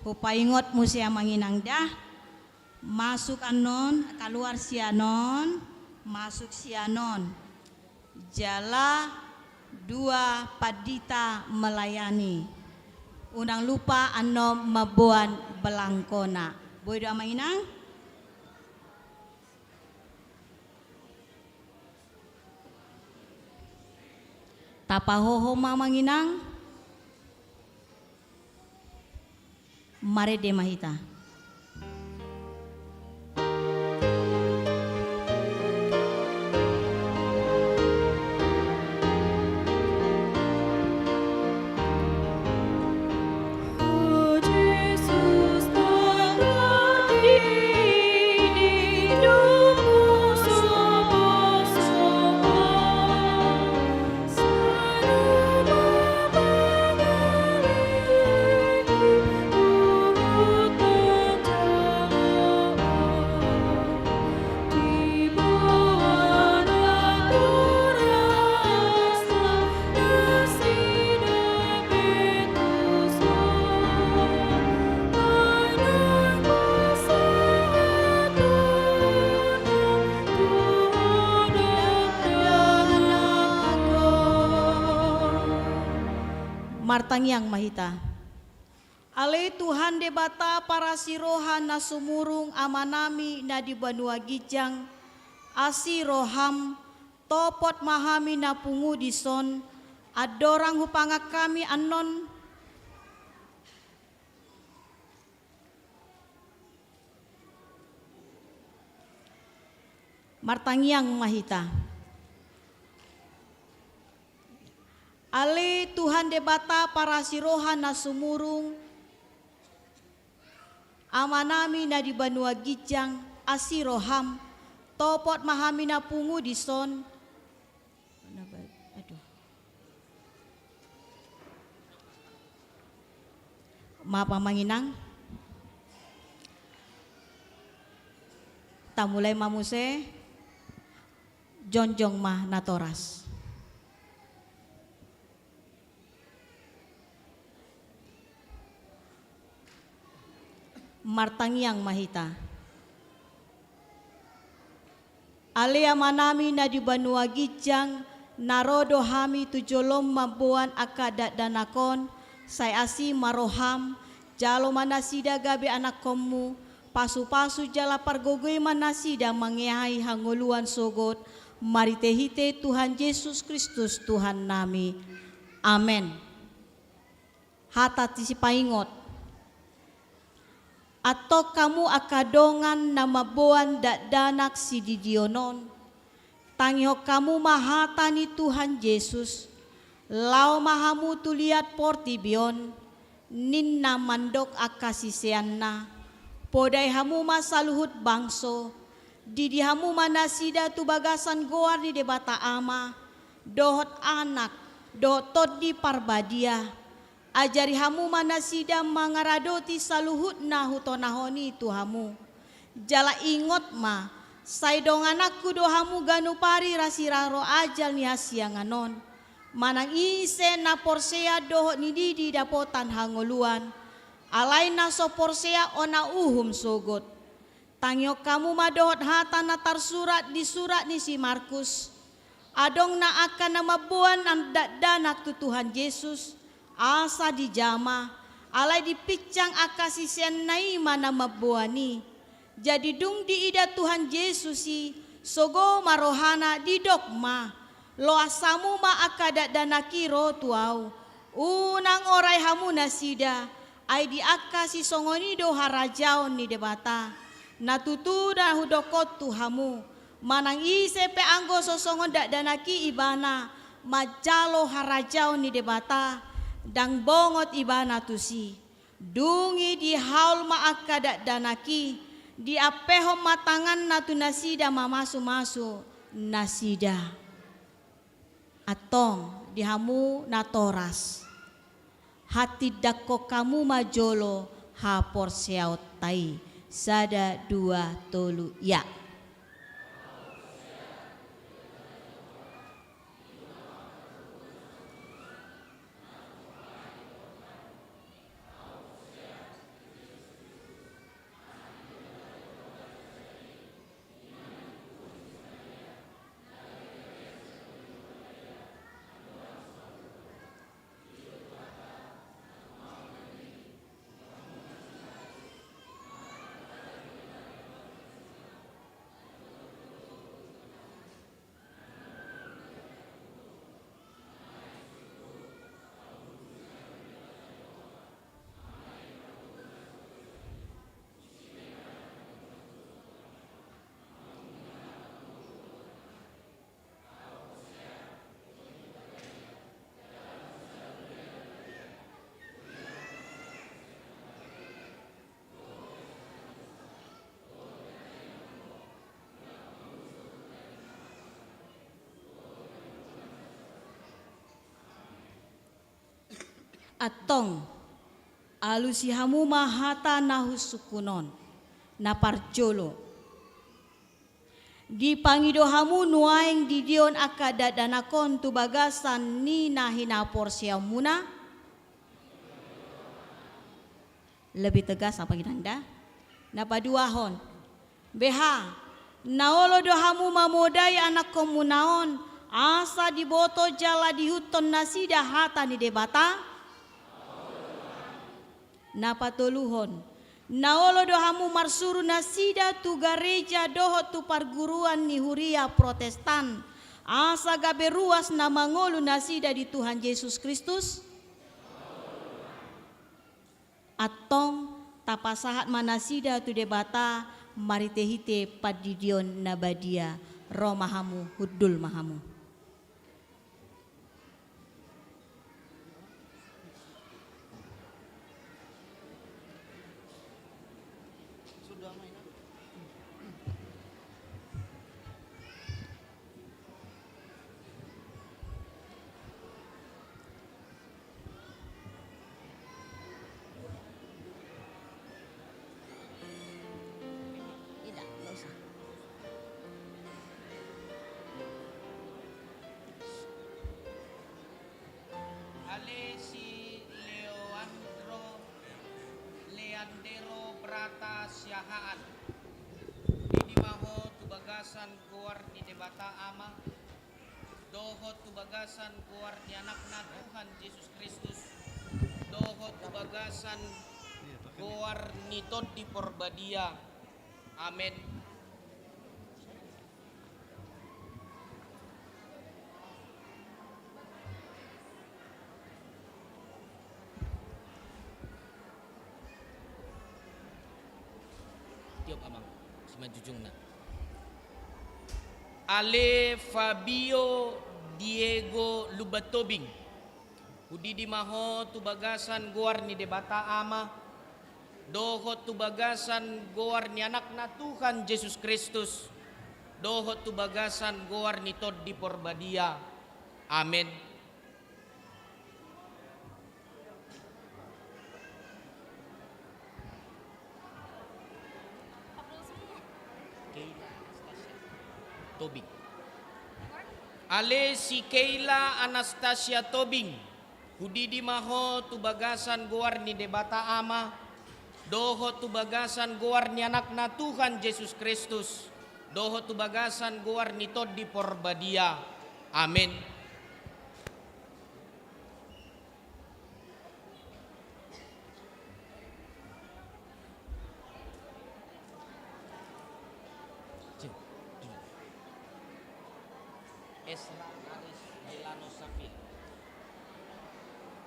hupaingot muse amang inang da, masuk annon, kaluar sian on, masuk sian on. Jala dua pandita melayani. Unang lupa annon mamboan belangkona. Boi do amang inang? Tapahohom amang inang. Marende ma hita. Martangiang ma hita. Ale Tuhan Debata parasi roha na sumurung, Amanami na di banua ginjang, asi roham, topot ma hami na pungu dison, andorang hupangan hami annon. Martangiang ma hita. Ale Tuhan Debata parasi roha na sumurung, Amanami na di banua ginjang, asi roham, topot ma hami na pungu dison. Aduh. Maaf amang inang. Tamulai ma muse. Jongjong ma natoras. Martangiang ma hita. Ale Amanami na di banua ginjang, na ro do hami tu jolom mamboan angka dakdanak on, sai asi ma roham, jalo ma nasida gabe anakkonmu, pasupasu jala pargogoi ma nasida mangeahi hangoluan sogot, marhitehite Tuhan Jesus Kristus Tuhannami. Amen. Hata sipaingot. Antong hamu angka dongan na mamboan dakdanak sididion on, tangihon hamu ma hata ni Tuhan Jesus, laho ma hamu tu liat portibi on, ninna mandok angka siseanna, podai hamu ma saluhut bangso, didi hamu ma nasida tu bagasan goar ni Debata Ama, dohot Anak, dohot Tondi Parbadia, ajari hamu ma nasida mangaradoti saluhut na hutonahon i tu hamu. Jala ingot ma, sai dongananku do hamu ganup ari rasiraro ajal ni hasiangan on. Manang ise na porsea dohot nididi dapotan hangoluan, alai na so porsea ona uhum sogot. Tangihon hamu ma dohot hata na tarsurat di surat ni si Markus. Adong na angka na mamboan an-, dakdanak tu Tuhan Jesus, asa dijama, alai dipinsang angka siseanna i ma na mamboan i. Jadi dung diida Tuhan Jesus i, sogo ma rohana, didok ma, loas hamu ma angka dakdanak i ro tu ahu. Unang orai hamu nasida, ai di angka sisongon i do harajaon ni Debata. Na tutu na hudok on tu hamu, manang ise pe anggo so songon dakdanak i ibana manjalo harajaon ni Debata, ndang bongot ibana tusi. Dung i dihaol ma angka dakdanak i, diampehon ma tanganna tu nasida mamasumasu nasida. Antong di hamu natoras, hatindangkon hamu ma jolo haporseaonta i. Sada, dua, tolu, ya. Antong, alusi hamu ma hata na husungkun on. Na parjolo, dipangido hamu nuaeng didion angka dakdanak on tu bagasan ni na hinaporseaonmuna? Lebih tegas apa, Inanda? Na paduahon, beha, na olo do hamu mamodai anakkonmuna on, asa diboto jala diihuthon nasida hata ni Debata? Na patoluhon, na olo do hamu marsuru nasida tu gareja dohot tu parguruan ni huria Protestan, asa gabe ruas na mangolu nasida di Tuhan Jesus Kristus? Antong, tapasahat ma nasida tu Debata marhitehite pandidion na badia. Ro ma hamu, hundul ma hamu. Ale si Leandro, Leandero Prata Siahaan. Hudidi ma ho tu bagasan goar ni Debata Ama, dohot tu bagasan goar ni Anakna Tuhan Jesus Kristus, dohot tu bagasan goar ni Tondi Porbadia. Amen. Tiop, Amang, simanjujungna. Ale Fabio Diego Lumban Tobing, hudidi ma ho tu bagasan goar ni Debata Ama, dohot tu bagasan goar ni Anakna Tuhan Jesus Kristus, dohot tu bagasan goar ni Tondi Porbadia. Amen. Keila Anastasia Tobing. Ale si Keila Anastasia Tobing, hudidi ma ho tu bagasan goar ni Debata Ama, dohot tu bagasan goar ni Anakna Tuhan Jesus Kristus, dohot tu bagasan goar ni Tondi Porbadia. Amen. Esra Aris Delano Xavier.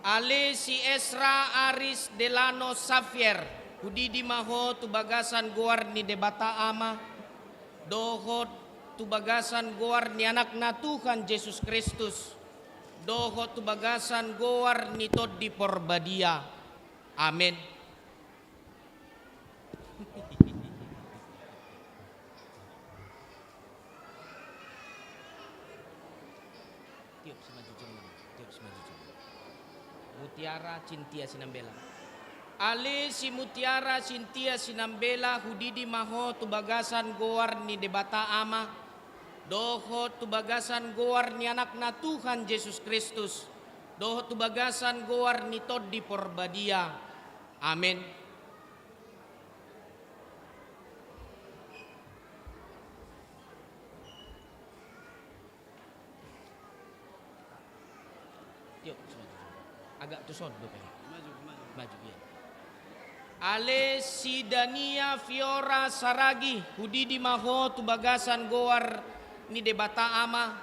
Ale si Esra Aris Delano Xavier, hudidi ma ho tu bagasan goar ni Debata Ama, dohot tu bagasan goar ni Anakna Tuhan Jesus Kristus, dohot tu bagasan goar ni Tondi Porbadia. Amen. Tiop simanjujungna, tiop simanjujungna. Mutiara Cintia Sinambela. Ale si Mutiara Cintia Sinambela, hudidi ma ho tu bagasan goar ni Debata Ama, dohot tu bagasan goar ni Anakna Tuhan Jesus Kristus, dohot tu bagasan goar ni Tondi Porbadia. Amen. Tiop, maju. Agak tuson dope. Maju, maju. Maju, iya. Ale si Dania Fiora Saragi, hudidi ma ho tu bagasan goar ni Debata Ama,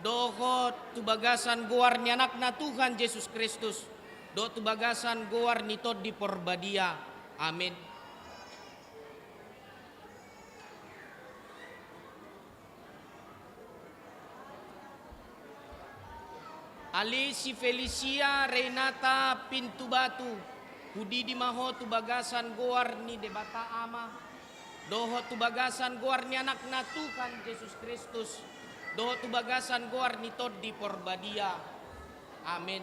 dohot tu bagasan goar ni Anakna Tuhan Jesus Kristus, dohot tu bagasan goar ni Tondi Porbadia. Amen. Ale si Felicia Renata Pintubatu, hudidi ma ho tu bagasan goar ni Debata Ama, dohot tu bagasan goar ni Anakna Tuhan Jesus Kristus, dohot tu bagasan goar ni Tondi Porbadia. Amen.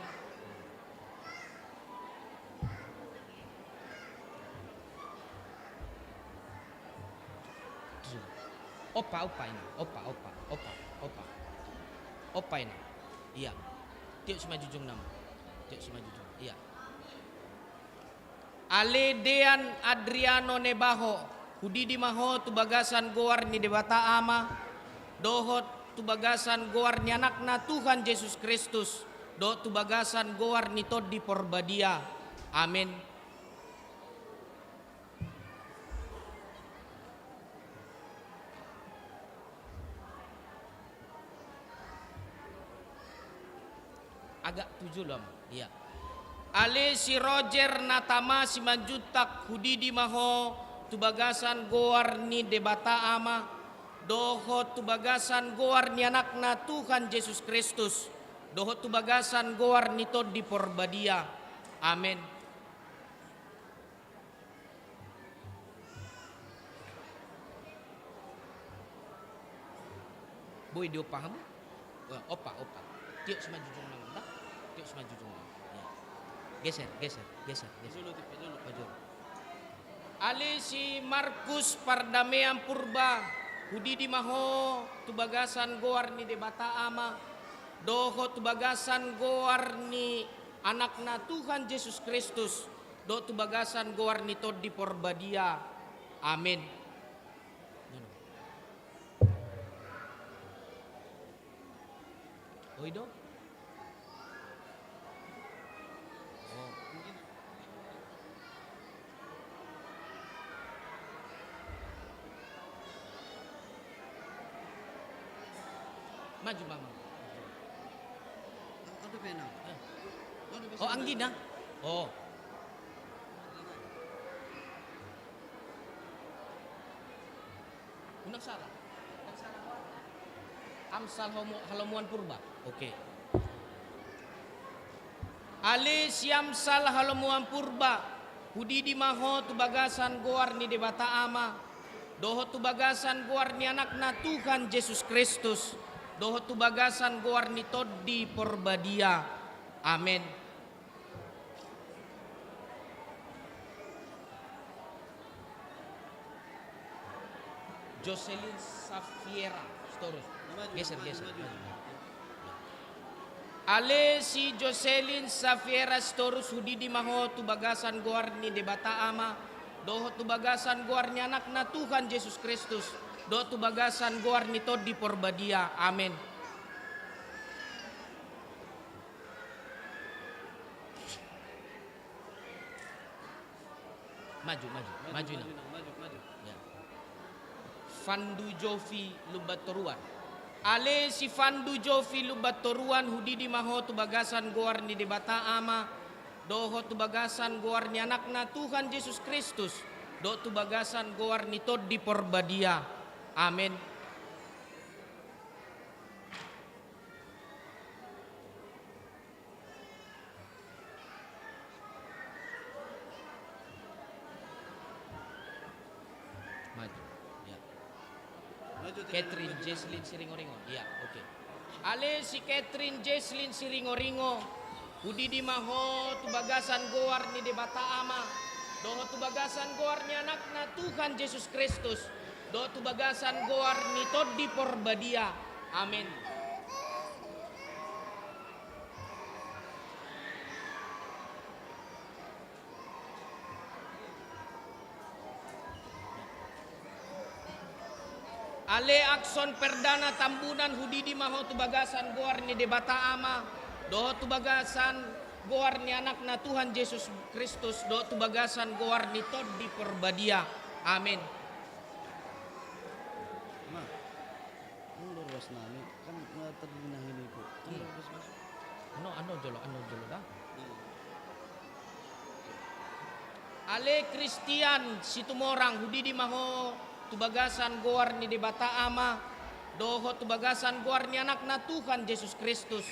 Ompa, ompa, ina. Ompa, ompa, ompa, ompa. Ompa, ina. Ia. Tiop simanjujung nama. Tiop simanjujung. Ia. Ale Dean Adriano Nebaho, hudidi ma ho tu bagasan goar ni Debata Ama, dohot tu bagasan goar ni Anakna Tuhan Jesus Kristus, dohot tu bagasan goar ni Tondi Porbadia. Amen. Agak tuju lo, Ama. Ia. Ale si Roger Natama Simanjuntak, hudidi ma ho tu bagasan goar ni Debata Ama, dohot tu bagasan goar ni Anakna Tuhan Jesus Kristus, dohot tu bagasan goar ni Tondi Porbadia. Amen. Boi diompa hamu? Wah, ompa, ompa. Tiop simanjujung nama, da? Tiop simanjujung nama. Ia. Geser, geser, geser, geser. Maju. Ale si Markus Pardamean Purba, hudidi ma ho tu bagasan goar ni Debata Ama, dohot tu bagasan goar ni Anakna Tuhan Jesus Kristus, dohot tu bagasan goar ni Tondi Porbadia. Amen. Oi do. Oh. Maju, Mama. Oh, anggina. Oh. Unang sala. Unang sala. Amsal Halomo-, Halomoan Purba. Oke. Ale si Amsal Halomoan Purba, hudidi ma ho tu bagasan goar ni Debata Ama, dohot tu bagasan goar ni Anakna Tuhan Jesus Kristus, dohot tu bagasan goar ni Tondi Porbadia. Amen. Jocelyn Safiera Sitorus. Maju, geser, maju, geser, maju. Maju. Ale si Jocelyn Safiera Sitorus, hudidi ma ho tu bagasan goar ni Debata Ama, dohot tu bagasan goar ni Anakna Tuhan Jesus Kristus, dohot tu bagasan goar ni Tondi Porbadia. Amen. Maju, maju, maju, maju, Inang. Maju, maju, maju. Ya. Fandu Jovi Lumbantoruan. Ale si Fandu Jovi Lumbantoruan, hudidi ma ho tu bagasan goar ni Debata Ama, dohot tu bagasan goar ni Anakna Tuhan Jesus Kristus, dohot tu bagasan goar ni Tondi Porbadia. Amen. Maju. Ya. Maju, Catherine Jesslyn Siringoringo. Ya, oke. Ale si Catherine Jesslyn Siringoringo, hudidi ma ho tu bagasan goar ni Debata Ama, dohot tu bagasan goar ni Anakna Tuhan Jesus Kristus, dohot tu bagasan goar ni Tondi Porbadia. Amen. Ale Akson Perdana Tambunan, hudidi ma ho tu bagasan goar ni Debata Ama, dohot tu bagasan goar ni Anakna Tuhan Jesus Kristus, dohot tu bagasan goar ni Tondi Porbadia. Amen. Nah, ini ruas nami. Kan, eh, tadi dinahi ni Ibu. Kan, hmm, bagus, bagus. Ano, ano jolo, ano jolo da. Hmm. Ale Christian Situmorang, hudidi ma ho tu bagasan goar ni Debata Ama, dohot tu bagasan goar ni Anakna Tuhan Jesus Kristus,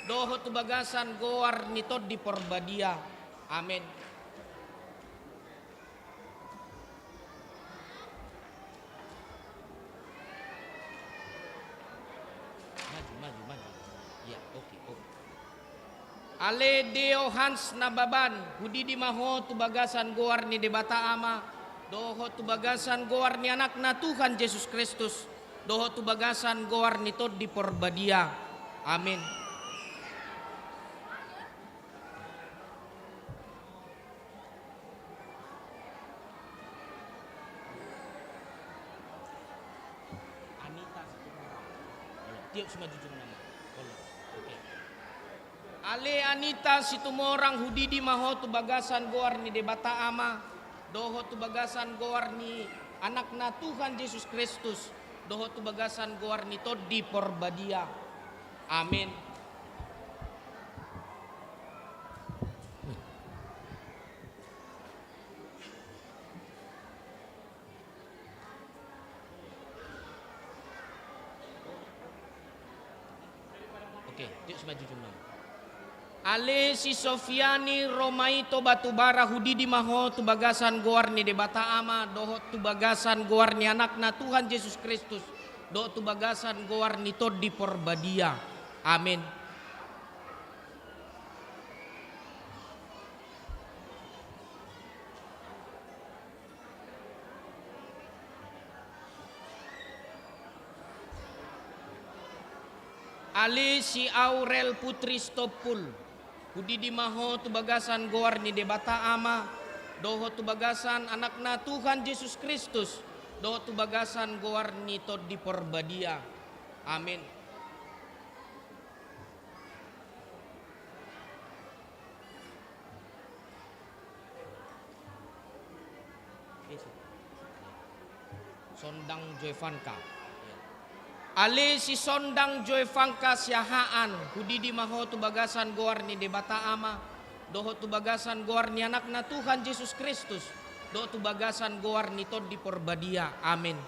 dohot tu bagasan goar ni Tondi Porbadia. Amen. Maju, maju, maju. Ya, oke, oke. Ale Deo Hans Nababan, hudidi ma ho tu bagasan goar ni Debata Ama, dohot tu bagasan goar ni Anakna Tuhan Jesus Kristus, dohot tu bagasan goar ni Tondi Porbadia. Amin. Anita Situmorang. Olo, tiop simanjujung nama. Olo, oke. Ale Anita Situmorang, hudidi ma ho tu bagasan goar ni Debata Ama, dohot tu bagasan goar ni Anakna Tuhan Jesus Kristus, dohot tu bagasan goar ni Tondi Porbadia. Amin. Oke, tiop simanjujung nama. Ale si Sofiani Romaito Batubara, hudidi ma ho tu bagasan goar ni Debata Ama, dohot tu bagasan goar ni Anakna Tuhan Jesus Kristus, dohot tu bagasan goar ni Tondi Porbadia. Amin. Ale si Aurel Putri Sitompul, hudidi ma ho tu bagasan goar ni Debata Ama, dohot tu bagasan Anakna Tuhan Jesus Kristus, dohot tu bagasan goar ni Tondi Porbadia. Amin. Sondang Joy Fangka. Ale si Sondang Joy Fangka Siahaan, hudidi ma ho tu bagasan goar ni Debata Ama, dohot tu bagasan goar ni Anakna Tuhan Jesus Kristus, dohot tu bagasan goar ni Tondi Porbadia. Amin.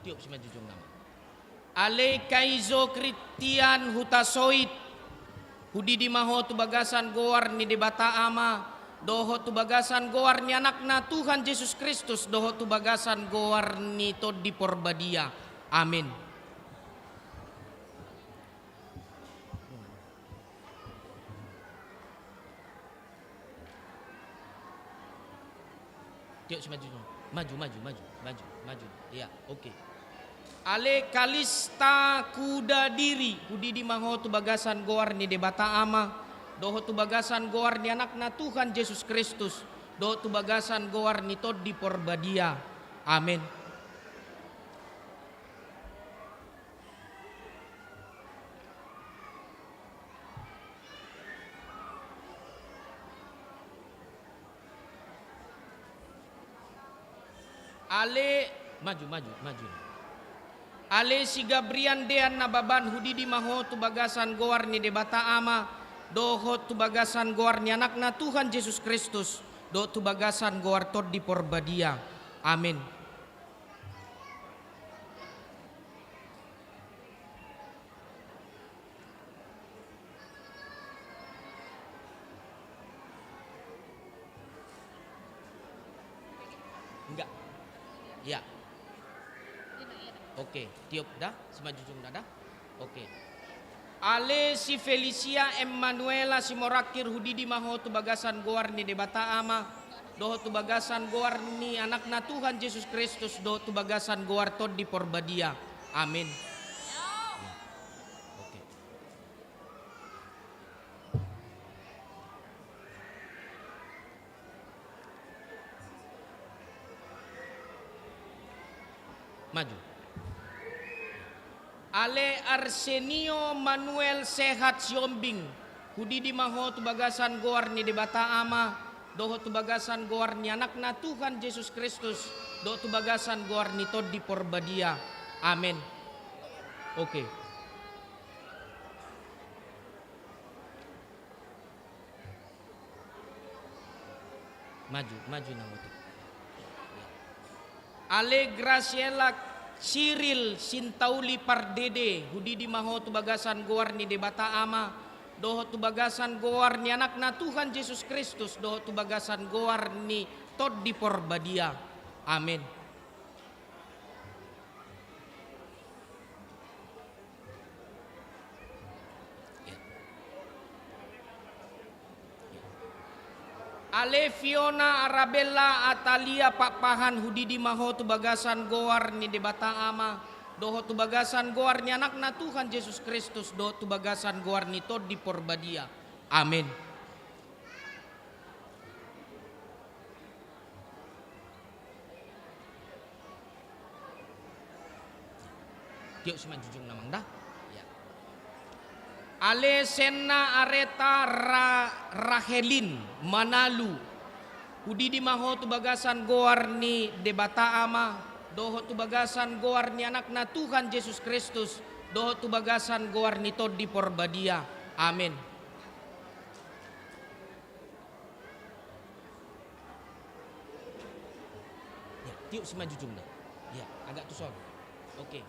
Tiop simanjujung nama. Ale Kaizo Kristian Hutasoit, hudidi ma ho tu bagasan goar ni Debata Ama, dohot tu bagasan goar ni Anakna Tuhan Jesus Kristus, dohot tu bagasan goar ni Tondi Porbadia. Amin. Tiop simanjujung. Maju, maju, maju, maju, maju. Iya, oke. Ale Kalista Kudadiri, hudidi ma ho tu bagasan goar ni Debata Ama, dohot tu bagasan goar ni Anakna Tuhan Jesus Kristus, dohot tu bagasan goar ni Tondi Porbadia. Amin. Ale, maju, maju, maju. Ale si Gabrian Dean Nababan, hudidi ma ho tu bagasan goar ni Debata Ama, dohot tu bagasan goar ni Anakna Tuhan Jesus Kristus, dohot tu bagasan goar Tondi Porbadia. Amin. Enggak. Ya. Oke, tiop da, simanjujung da. Oke. Ale si Felicia Emmanuela Simorangkir, hudidi ma ho tu bagasan goar ni Debata Ama, dohot tu bagasan goar ni Anakna Tuhan Jesus Kristus, dohot tu bagasan goar Tondi Porbadia. Amin. Oke. Maju. Ale Arsenio Manuel Sehat Siombing, hudidi ma ho tu bagasan goar ni Debata Ama, dohot tu bagasan goar ni Anakna Tuhan Jesus Kristus, dohot tu bagasan goar ni Tondi Porbadia. Amin. Oke. Maju, maju nang otik. Ale Graciela Cyril Sintauli Pardede, hudidi ma ho tu bagasan goar ni Debata Ama, dohot tu bagasan goar ni Anakna Tuhan Jesus Kristus, dohot tu bagasan goar ni Tondi Porbadia. Amin. Ale Fiona, Arabella, Atalia, Pakpahan, hudidi ma ho tu bagasan goar ni Debata Ama, dohot tu bagasan goar ni Anakna Tuhan Jesus Kristus, dohot tu bagasan goar ni Tondi Porbadia. Amen. Tiop simanjujungna, Amang, da. Ya. Ale Senna, Areta, Ra-, Rahelin, Manalu, hudidi ma ho tu bagasan goar ni Debata Ama, dohot tu bagasan goar ni Anakna Tuhan Jesus Kristus, dohot tu bagasan goar ni Tondi Porbadia. Amen. Ya, tiop simanjujungna. Ya, agak tuson. Oke.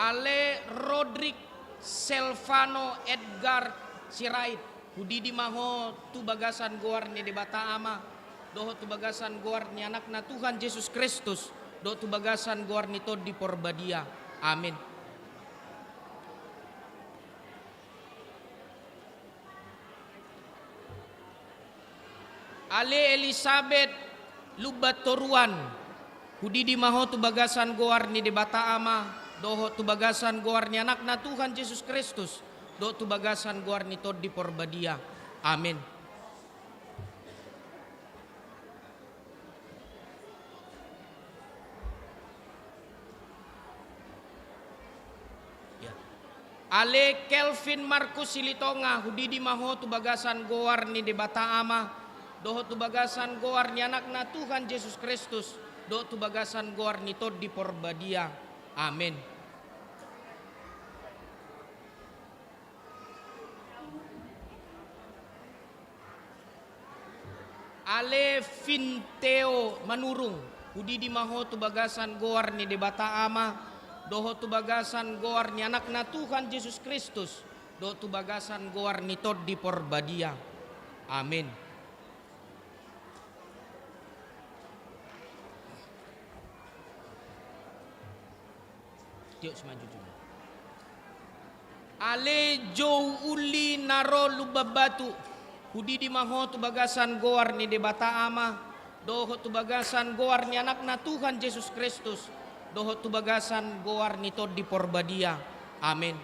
Ale Rodrik, Selvano, Edgar Sirait, hudidi ma ho tu bagasan goar ni Debata Ama, dohot tu bagasan goar ni Anakna Tuhan Jesus Kristus, dohot tu bagasan goar ni Tondi Porbadia. Amen. Ale Elisabet, Lumbantoruan, hudidi ma ho tu bagasan goar ni Debata Ama, dohot tu bagasan goar ni Anakna Tuhan Jesus Kristus, dohot tu bagasan goar ni Tondi Porbadia. Amen. Ya. Ale Kelvin Markus Silitonga, hudidi ma ho tu bagasan goar ni Debata Ama, dohot tu bagasan goar ni Anakna Tuhan Jesus Kristus, dohot tu bagasan goar ni Tondi Porbadia. Amen. Ale Finteo Manurung, hudidi ma ho tu bagasan goar ni Debata Ama, dohot tu bagasan goar ni Anakna Tuhan Jesus Kristus, dohot tu bagasan goar ni Tondi Porbadia. Amen. Tiop simanjujungna. Ale Jou Uli na ro Lumbanbatu, hudidi ma ho tu bagasan goar ni Debata Ama, dohot tu bagasan goar ni Anakna Tuhan Jesus Kristus, dohot tu bagasan goar ni Tondi Porbadia. Amen.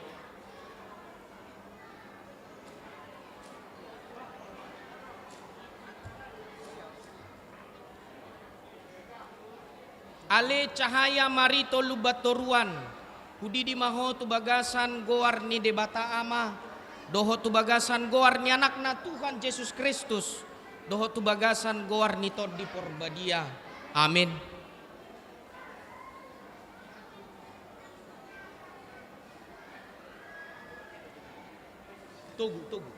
Ale Cahaya Marito Lumbantoruan, hudidi ma ho tu bagasan goar ni Debata Ama, dohot tu bagasan goar ni Anakna Tuhan Jesus Kristus, dohot tu bagasan goar ni Tondi Porbadia. Amen. Togu, Togu.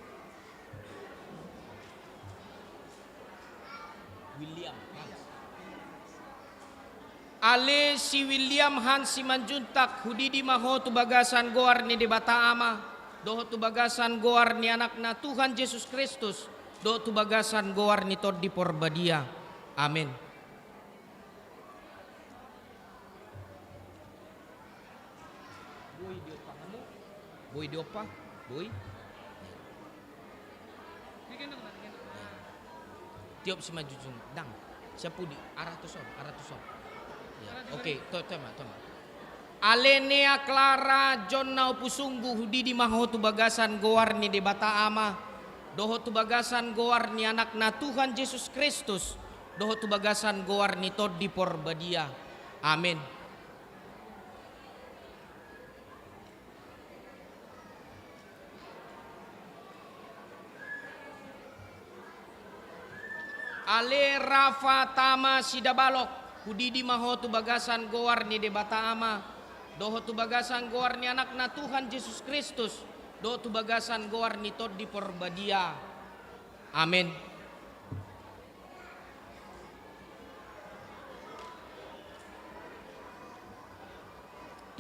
William Hans. Ale si William Hans Simanjuntak, hudidi ma ho tu bagasan goar ni Debata Ama, dohot tu bagasan goar ni Anakna Tuhan Jesus Kristus, dohot tu bagasan goar ni Tondi Porbadia. Amen. Boi diompa hamu? Boi diompa? Boi? Tiop simanjujung, dang. Siap pudi, arah tuson, arah tuson. Ya, oke, to, to ma, to ma. Ale Nea Clara Jonna Ompusunggu, hudidi ma ho tu bagasan goar ni Debata Ama, dohot tu bagasan goar ni Anakna Tuhan Jesus Kristus, dohot tu bagasan goar ni Tondi Porbadia. Amen. Ale Rafa tama Sidabalok, hudidi ma ho tu bagasan goar ni Debata Ama, dohot tu bagasan goar ni Anakna Tuhan Jesus Kristus, dohot tu bagasan goar ni Tondi Porbadia. Amen.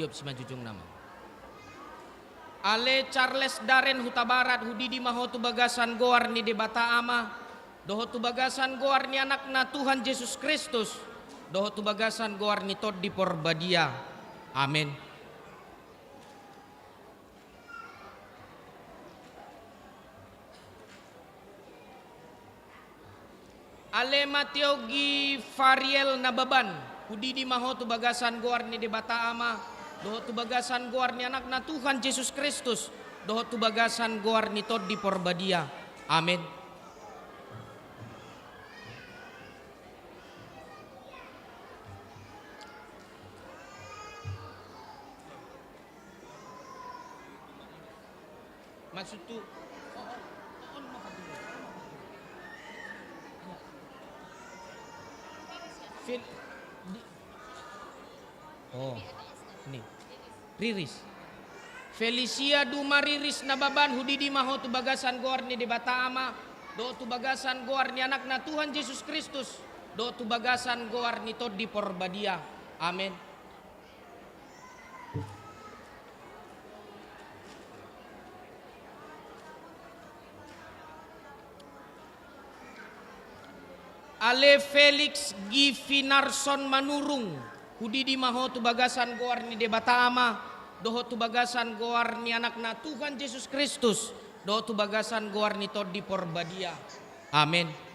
Tiop simanjujung nama. Ale Charles Daren Hutabarat, hudidi ma ho tu bagasan goar ni Debata Ama, dohot tu bagasan goar ni Anakna Tuhan Jesus Kristus, dohot tu bagasan goar ni Tondi Porbadia. Amen. Ale Mateo Gifariel Nababan, hudidi ma ho tu bagasan goar ni Debata Ama, dohot tu bagasan goar ni Anakna Tuhan Jesus Kristus, dohot tu bagasan goar ni Tondi Porbadia. Amen. Maksud tu, Fel-, di-, oh, ni. Riris. Felisia Duma Riris Nababan, hudidi ma ho tu bagasan goar ni Debata Ama, dohot tu bagasan goar ni Anakna Tuhan Jesus Kristus, dohot tu bagasan goar ni Tondi Porbadia. Amen. Ale Felix Gifinarson Manurung, hudidi ma ho tu bagasan goar ni Debata Ama, dohot tu bagasan goar ni Anakna Tuhan Jesus Kristus, dohot tu bagasan goar ni Tondi Porbadia. Amen.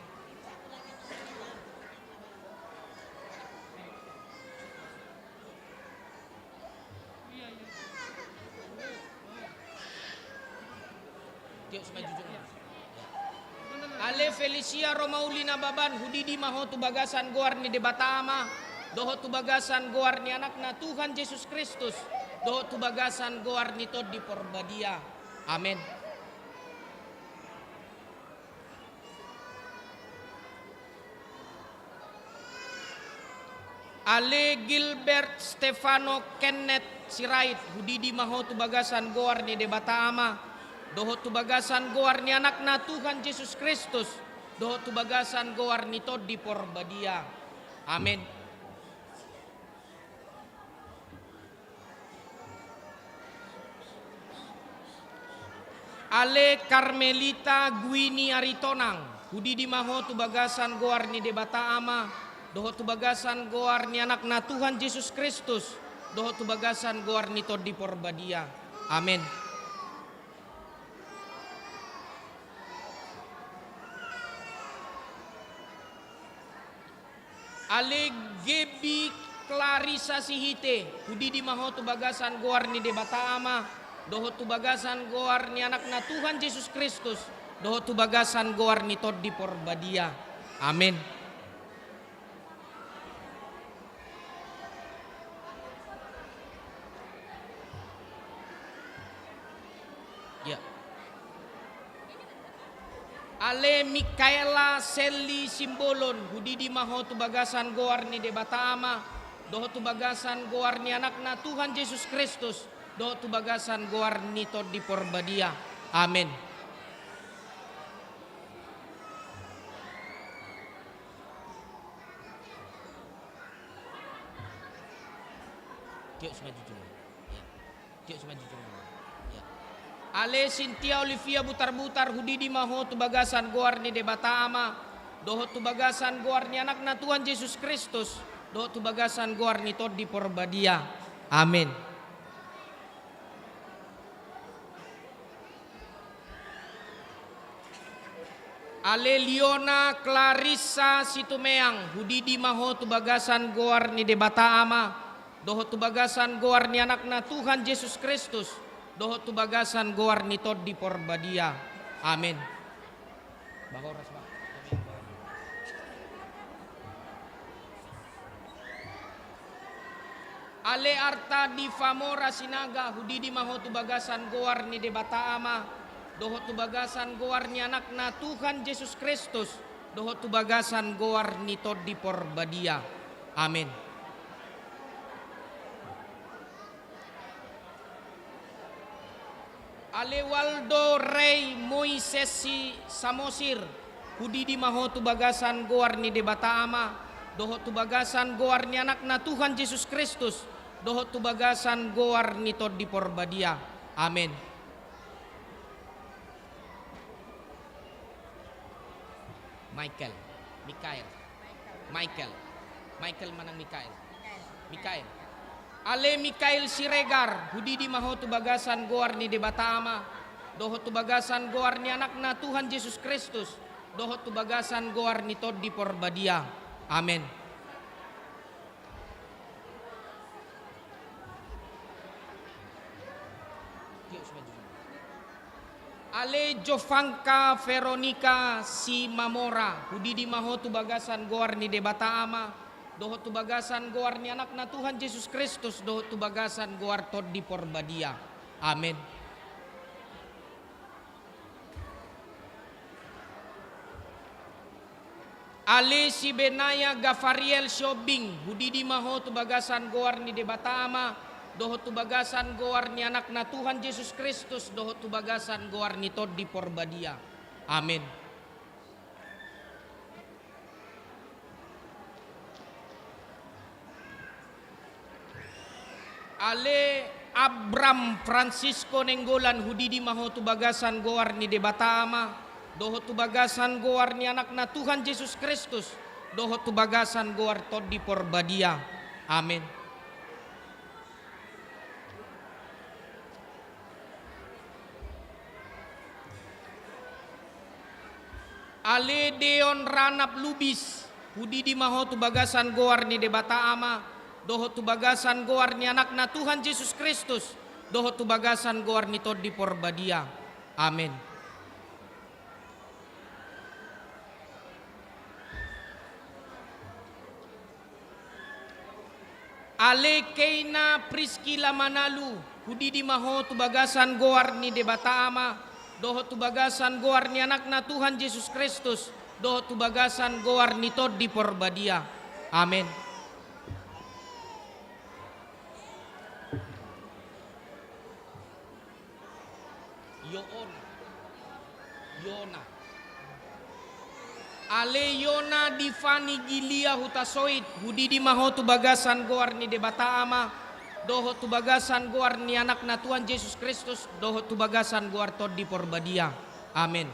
Ale Felisia Romauli Nababan, hudidi ma ho tu bagasan goar ni Debata Ama, dohot tu bagasan goar ni Anakna Tuhan Jesus Kristus, dohot tu bagasan goar ni Tondi Porbadia. Amen. Ale Gilbert Stefano Kenneth Sirait, hudidi ma ho tu bagasan goar ni Debata Ama, dohot tu bagasan goar ni Anakna Tuhan Jesus Kristus, dohot tu bagasan goar ni Tondi Porbadia. Amen. Ale Karmelita Guini Aritonang, hudidi ma ho tu bagasan goar ni Debata Ama, dohot tu bagasan goar ni Anakna Tuhan Jesus Kristus, dohot tu bagasan goar ni Tondi Porbadia. Amen. Ale Gebi Clarissa Sihite, hudidi ma ho tu bagasan goar ni Debata Ama, dohot tu bagasan goar ni Anakna Tuhan Jesus Kristus, dohot tu bagasan goar ni Tondi Porbadia. Amen. Ya. Ale Mikaela Selly Simbolon, hudidi ma ho tu bagasan goar ni Debata Ama, dohot tu bagasan goar ni Anakna Tuhan Jesus Kristus, dohot tu bagasan goar ni Tondi Porbadia. Amen. Tiok sumaju julu. Ya. Tiok sumaju julu. Ya. Ale Sintia Olivia Butarbutar, hudidi ma ho tu bagasan goar ni Debata Ama, dohot tu bagasan goar ni Anakna Tuhan Jesus Kristus, dohot tu bagasan goar ni Tondi Porbadia. Amen. Ale Liona Clarissa Situmeang, hudidi ma ho tu bagasan goar ni Debata Ama, dohot tu bagasan goar ni Anakna Tuhan Jesus Kristus, dohot tu bagasan goar ni Tondi Porbadia. Amen. Bah, horas, bah. Ale Arta di Famora Sinaga, hudidi ma ho tu bagasan goar ni Debata Ama, dohot tu bagasan goar ni Anakna Tuhan Jesus Kristus, dohot tu bagasan goar ni Tondi Porbadia. Amen. Ale Waldo Rey Moises si Samosir, hudidi ma ho tu bagasan goar ni Debata Ama, dohot tu bagasan goar ni Anakna Tuhan Jesus Kristus, dohot tu bagasan goar ni Tondi Porbadia. Amen. Michael. Mikael. Michael. Michael manang Mikael? Mikael. Ale Mikael Siregar, hudidi ma ho tu bagasan goar ni Debata Ama, dohot tu bagasan goar ni Anakna Tuhan Jesus Kristus, dohot tu bagasan goar ni Tondi Porbadia. Amen. Ale Jovanka Veronica Simamora, hudidi ma ho tu bagasan goar ni Debata Ama, dohot tu bagasan goar ni Anakna Tuhan Jesus Kristus, dohot tu bagasan goar Tondi Porbadia. Amen. Ale si Benaya Gafariel Sihombing, hudidi ma ho tu bagasan goar ni Debata Ama, dohot tu bagasan goar ni Anakna Tuhan Jesus Kristus, dohot tu bagasan goar ni Tondi Porbadia. Amen. Ale Abram Francisco Nainggolan, hudidi ma ho tu bagasan goar ni Debata Ama, dohot tu bagasan goar ni Anakna Tuhan Jesus Kristus, dohot tu bagasan goar Tondi Porbadia. Amen. Ale Deon Ranap Lubis, hudidi ma ho tu bagasan goar ni Debata Ama, dohot tu bagasan goar ni Anakna Tuhan Jesus Kristus, dohot tu bagasan goar ni Tondi Porbadia. Amen. Ale Keina Priskila Manalu, hudidi ma ho tu bagasan goar ni Debata Ama, dohot tu bagasan goar ni Anakna Tuhan Jesus Kristus, dohot tu bagasan goar ni Tondi Porbadia. Amen. Yoona. Yoona. Ale Yoona Divani Gilia Hutasoit, hudidi ma ho tu bagasan goar ni Debata Ama, dohot tu bagasan goar ni Anakna Tuhan Jesus Kristus, dohot tu bagasan goar Tondi Porbadia. Amen.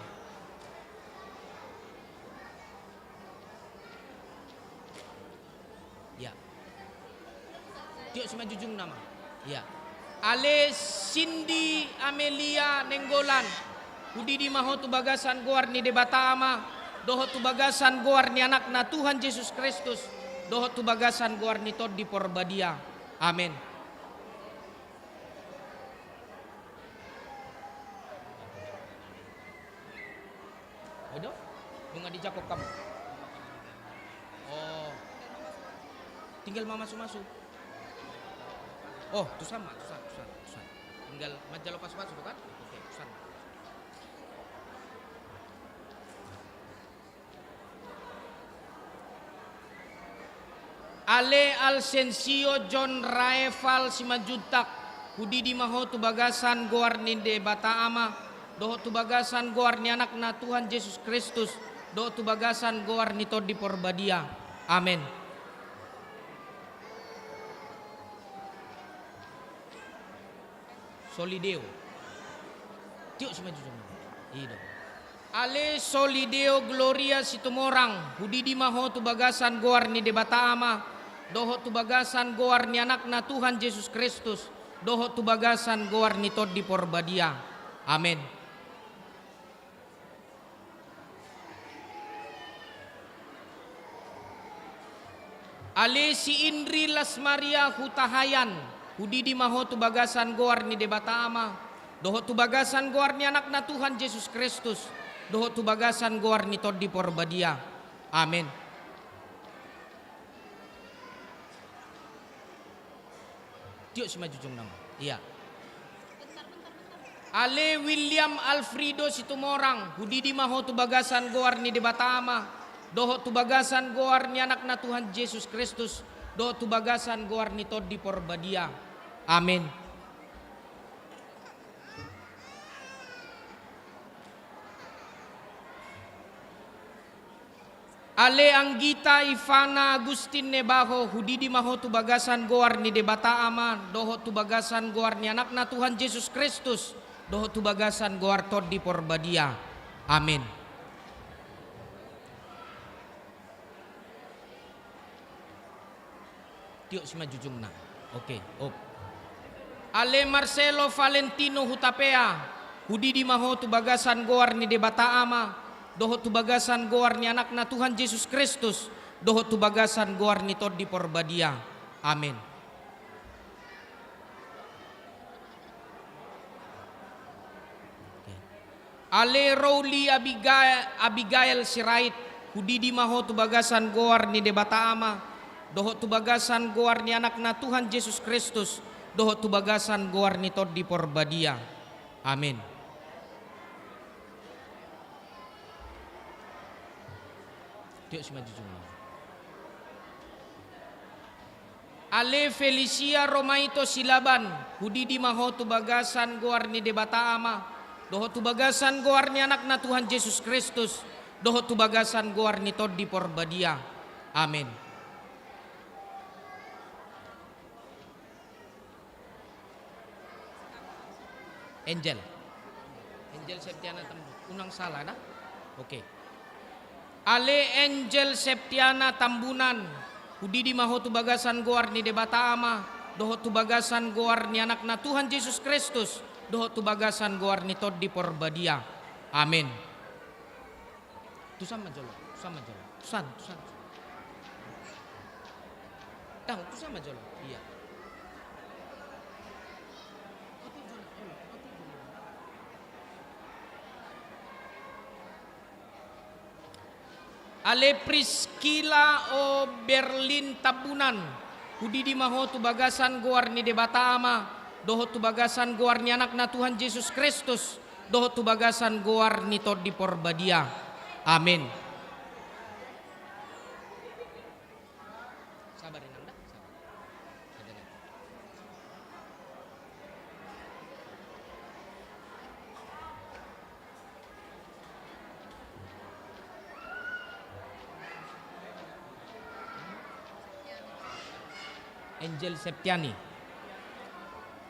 Ya. Tiok simanjujungna ma. Ya. Ale Sindi Amelia Nainggolan, hudidi ma ho tu bagasan goar ni Debata Ama, dohot tu bagasan goar ni Anakna Tuhan Jesus Kristus, dohot tu bagasan goar ni Tondi Porbadia. Amen. Oi do, nunga dijangkon hamu. Oh. Tinggal mamasumasu. Oh, tusan ma, tusan, tusan, tusan. Tinggal manjalo pasupasu do kan? Oke, tusan ma. Ale Alsensio John Raefal Simanjuntak, hudidi ma ho tu bagasan goar ni Debata Ama, dohot tu bagasan goar ni Anakna Tuhan Jesus Kristus, dohot tu bagasan goar ni Tondi Porbadia. Amen. Solideo. Tiok simanjujung. I do. Ale Solideo Gloria Situmorang, hudidi ma ho tu bagasan goar ni Debata Ama, dohot tu bagasan goar ni Anakna Tuhan Jesus Kristus, dohot tu bagasan goar ni Tondi Porbadia. Amen. Ale si Indri Las Maria Hutahayan, hudidi ma ho tu bagasan goar ni Debata Ama, dohot tu bagasan goar ni Anakna Tuhan Jesus Kristus, dohot tu bagasan goar ni Tondi Porbadia. Amen. Tiok simanjujung nama. Iya. Ale William Alfrido Situmorang, hudidi ma ho tu bagasan goar ni Debata Ama, dohot tu bagasan goar ni Anakna Tuhan Jesus Kristus, dohot tu bagasan goar ni Tondi Porbadia. Amen. Ale Anggita Ivana Agustin Nebaho, hudidi ma ho tu bagasan goar ni Debata Ama, dohot tu bagasan goar ni Anakna Tuhan Jesus Kristus, dohot tu bagasan goar Tondi Porbadia. Amen. Tiok simanjujungna. Oke, op. Ale Marcelo Valentino Hutapea, hudidi ma ho tu bagasan goar ni Debata Ama, dohot tu bagasan goar ni Anakna Tuhan Jesus Kristus, dohot tu bagasan goar ni Tondi Porbadia. Amen. Ale Rowley Abigail, Abigail Sirait, hudidi ma ho tu bagasan goar ni Debata Ama, dohot tu bagasan goar ni Anakna Tuhan Jesus Kristus, dohot tu bagasan goar ni Tondi Porbadia. Amen. Tiok si maju jumlah. Ale Felicia Romaito Silaban, hudidi ma ho tu bagasan goar ni Debata Ama, dohot tu bagasan goar ni Anakna Tuhan Jesus Kristus, dohot tu bagasan goar ni Tondi Porbadia. Amen. Angel. Angel Septiana Tambunan. Unang salah, na? Oke. Ale Angel Septiana Tambunan, hudidi ma ho tu bagasan goar ni Debata Ama, dohot tu bagasan goar ni Anakna Tuhan Jesus Kristus, dohot tu bagasan goar ni Tondi Porbadia. Amen. Tusan ma jolo, tusan ma jolo. Tusan, tusan. Tahu, tusan ma jolo. Iya. Ale Priscilla Oberlin Tambunan, hudidi ma ho tu bagasan goar ni Debata Ama, dohot tu bagasan goar ni Anakna Tuhan Jesus Kristus, dohot tu bagasan goar ni Tondi Porbadia. Amen. Sabar, Inang, da. Sabar. Ada lagi. Angel Septiani.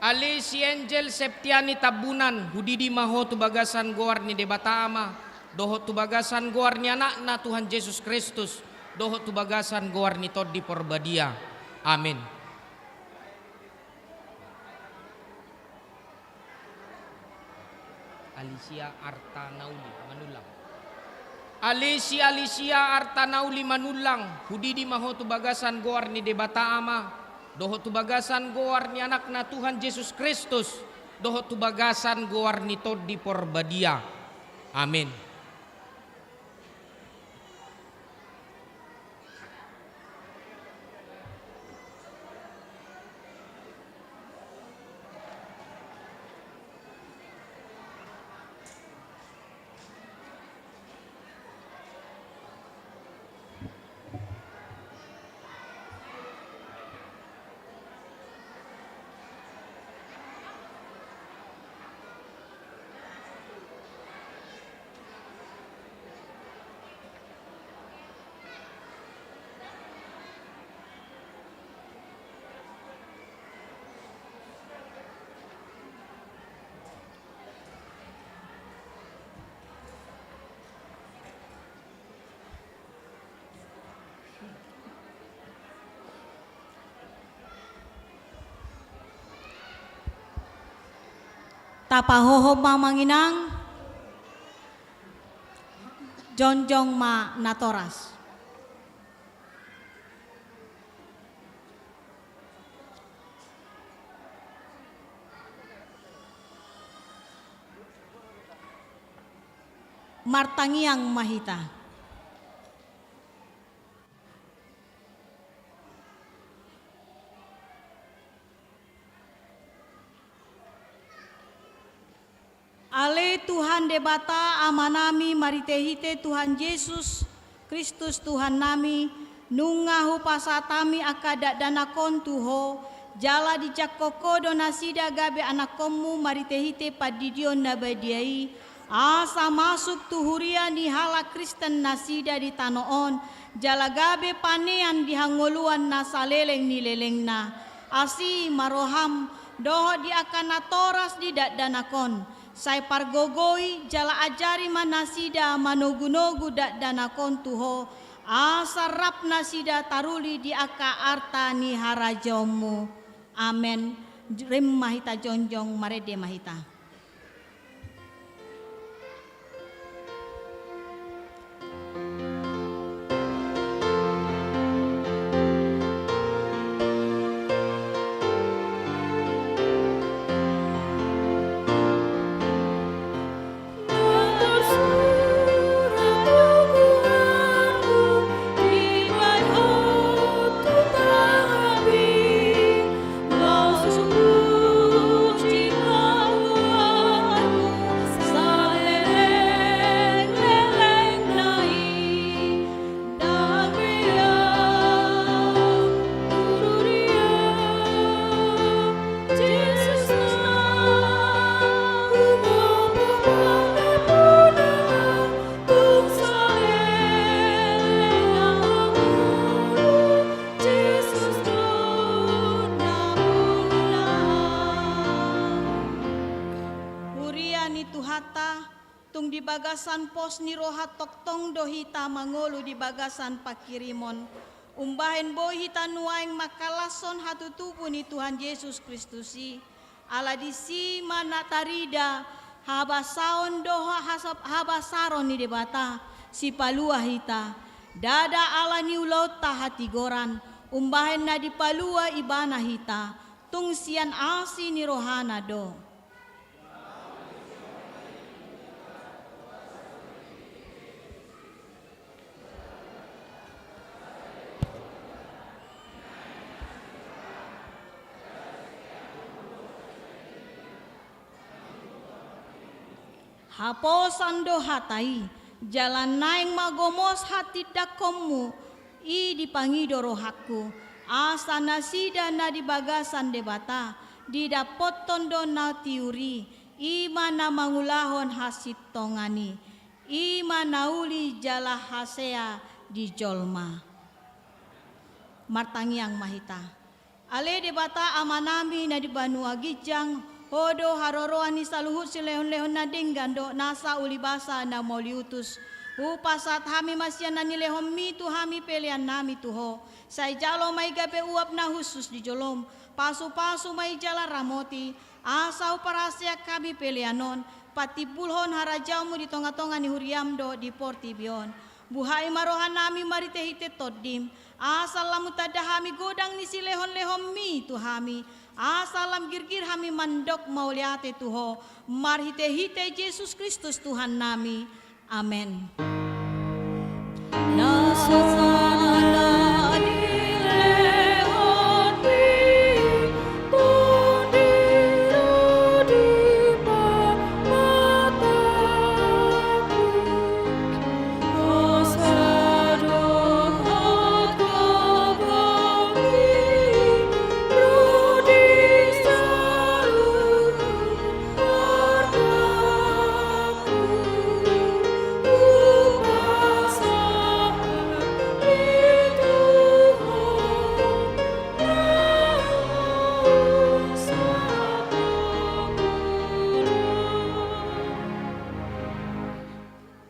Ale si Angel Septiani Tambunan, hudidi ma ho tu bagasan goar ni Debata Ama, dohot tu bagasan goar ni Anakna Tuhan Jesus Kristus, dohot tu bagasan goar ni Tondi Porbadia. Amen. Alicia Arta Nauli Manullang. Ale si Alicia Arta Nauli Manullang, hudidi ma ho tu bagasan goar ni Debata Ama, dohot tu bagasan goar ni Anakna Tuhan Jesus Kristus, dohot tu bagasan goar ni Tondi Porbadia. Amen. Tapahohom ma, Amang Inang. Jongjong ma natoras. Martangiang ma hita. Ale Tuhan Debata Amanami, marhitehite Tuhan Jesus Kristus Tuhannami, nunga hupasahat hami angka dakdanak on tu Ho, jala dijangkon Ho do nasida gabe anakkonmu marhitehite pandidion na badia i, asa masuk tu huria ni halak Kristen nasida di tano on, jala gabe panean di hangoluan na saleleng ni lelengna. Asi ma roham, dohot di angka natoras di dakdanak on. Sai pargogoi jala ajari ma nasida manogunogu dakdanak on tu Ho, asa rap nasida taruli di angka arta ni harajaonmu. Amen. Rem ma hita jongjong, marende ma hita. Tuhanta, tung di bagasan pos ni roha tongtong do hita mangolu di bagasan panghirimon. Umbahen boi hita nuaeng mangkallashon hatutubu ni Tuhan Jesus Kristus i. Ala disi ma na tarida habasaon dohot hasap-, habasaron ni Debata, sipalua hita. Ndada ala ni ulaonta hatigoran, umbahen na dipalua Ibana hita, tung sian asi ni rohana do. Haposan do hata i, jala naeng ma gomos hatindangkonmu i dipangido rohangku, asa nasida na di bagasan Debata didappothon do na tiur i, i ma na mangulahon hasintongan i, i ma na uli jala hasea di jolma. Martangiang ma hita. Ale Debata Amanami na di banua ginjang, Ho do haroroan ni saluhut silehonlehon na denggan dohot nasa uli basa na mauliutus. Hupasahat hami ma sian na nilehonMi tu hami peleannami tu Ho. Sai jalo ma i gabe uap na hushus di jolom. Pasupasu ma i jala ramoti, asa huparhaseang hami pelean on, patimbulhon harajaonMu di tongatonga ni huriaM dohot di portibi on. Buhai ma rohanami marhitehite TondiM, asa lam hutanda hami godang ni silehonlehonMi tu hami, asa lam girgir hami mandok mauliate tu Ho, marhitehite Jesus Kristus Tuhannami. Amen.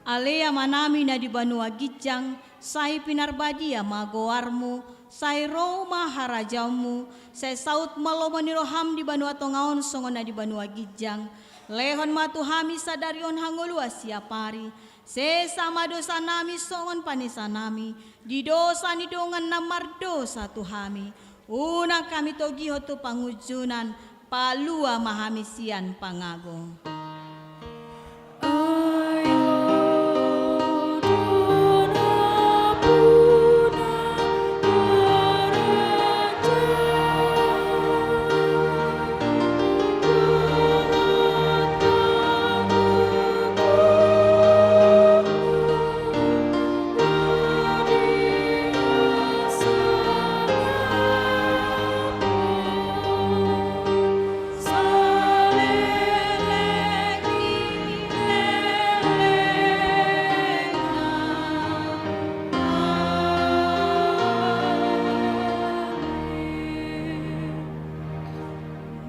Ale Amanami na di banua ginjang, sai pinarbadia ma goarMu, sai ro ma harajaonMu, sai saut ma lomo ni rohaM di banua tonga on songon na di banua ginjang. Lehon ma tu hami sadari on hangoluan siapari. Sesa ma dosanami songon panesanami di dosa ni dongan na mardosa tu hami. Unang hami togihon tu pangunjunan, palua ma hami sian pangago.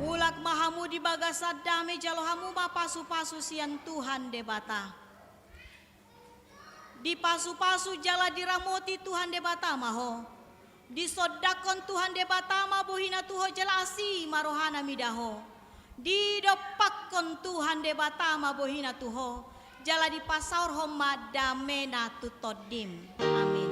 Mulak ma hamu di bagasan dame, jalo hamu ma pasupasu sian Tuhan Debata. Dipasupasu jala diramoti Tuhan Debata ma ho. Disondangkon Tuhan Debata ma bohina tu ho jala asi ma rohana mida ho. Didompakkon Tuhan Debata ma bohina tu ho, jala dipasaorhon ma damena tu tondim. Amin.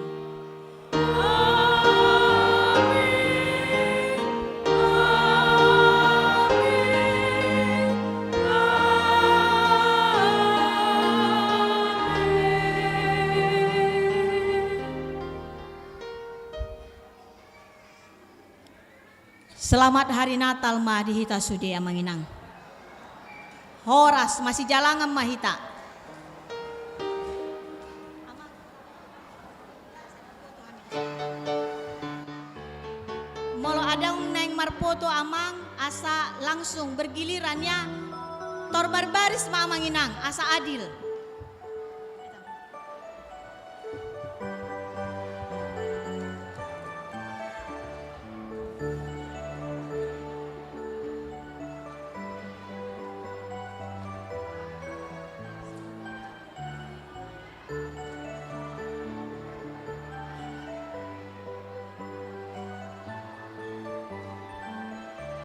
Selamat Hari Natal ma di hita sude, Amang Inang. Horas, masijalangan ma hita. Molo adong naeng marpoto, Amang, asa langsung bergiliran, ya. Tor marbaris ma, Amang Inang, asa adil.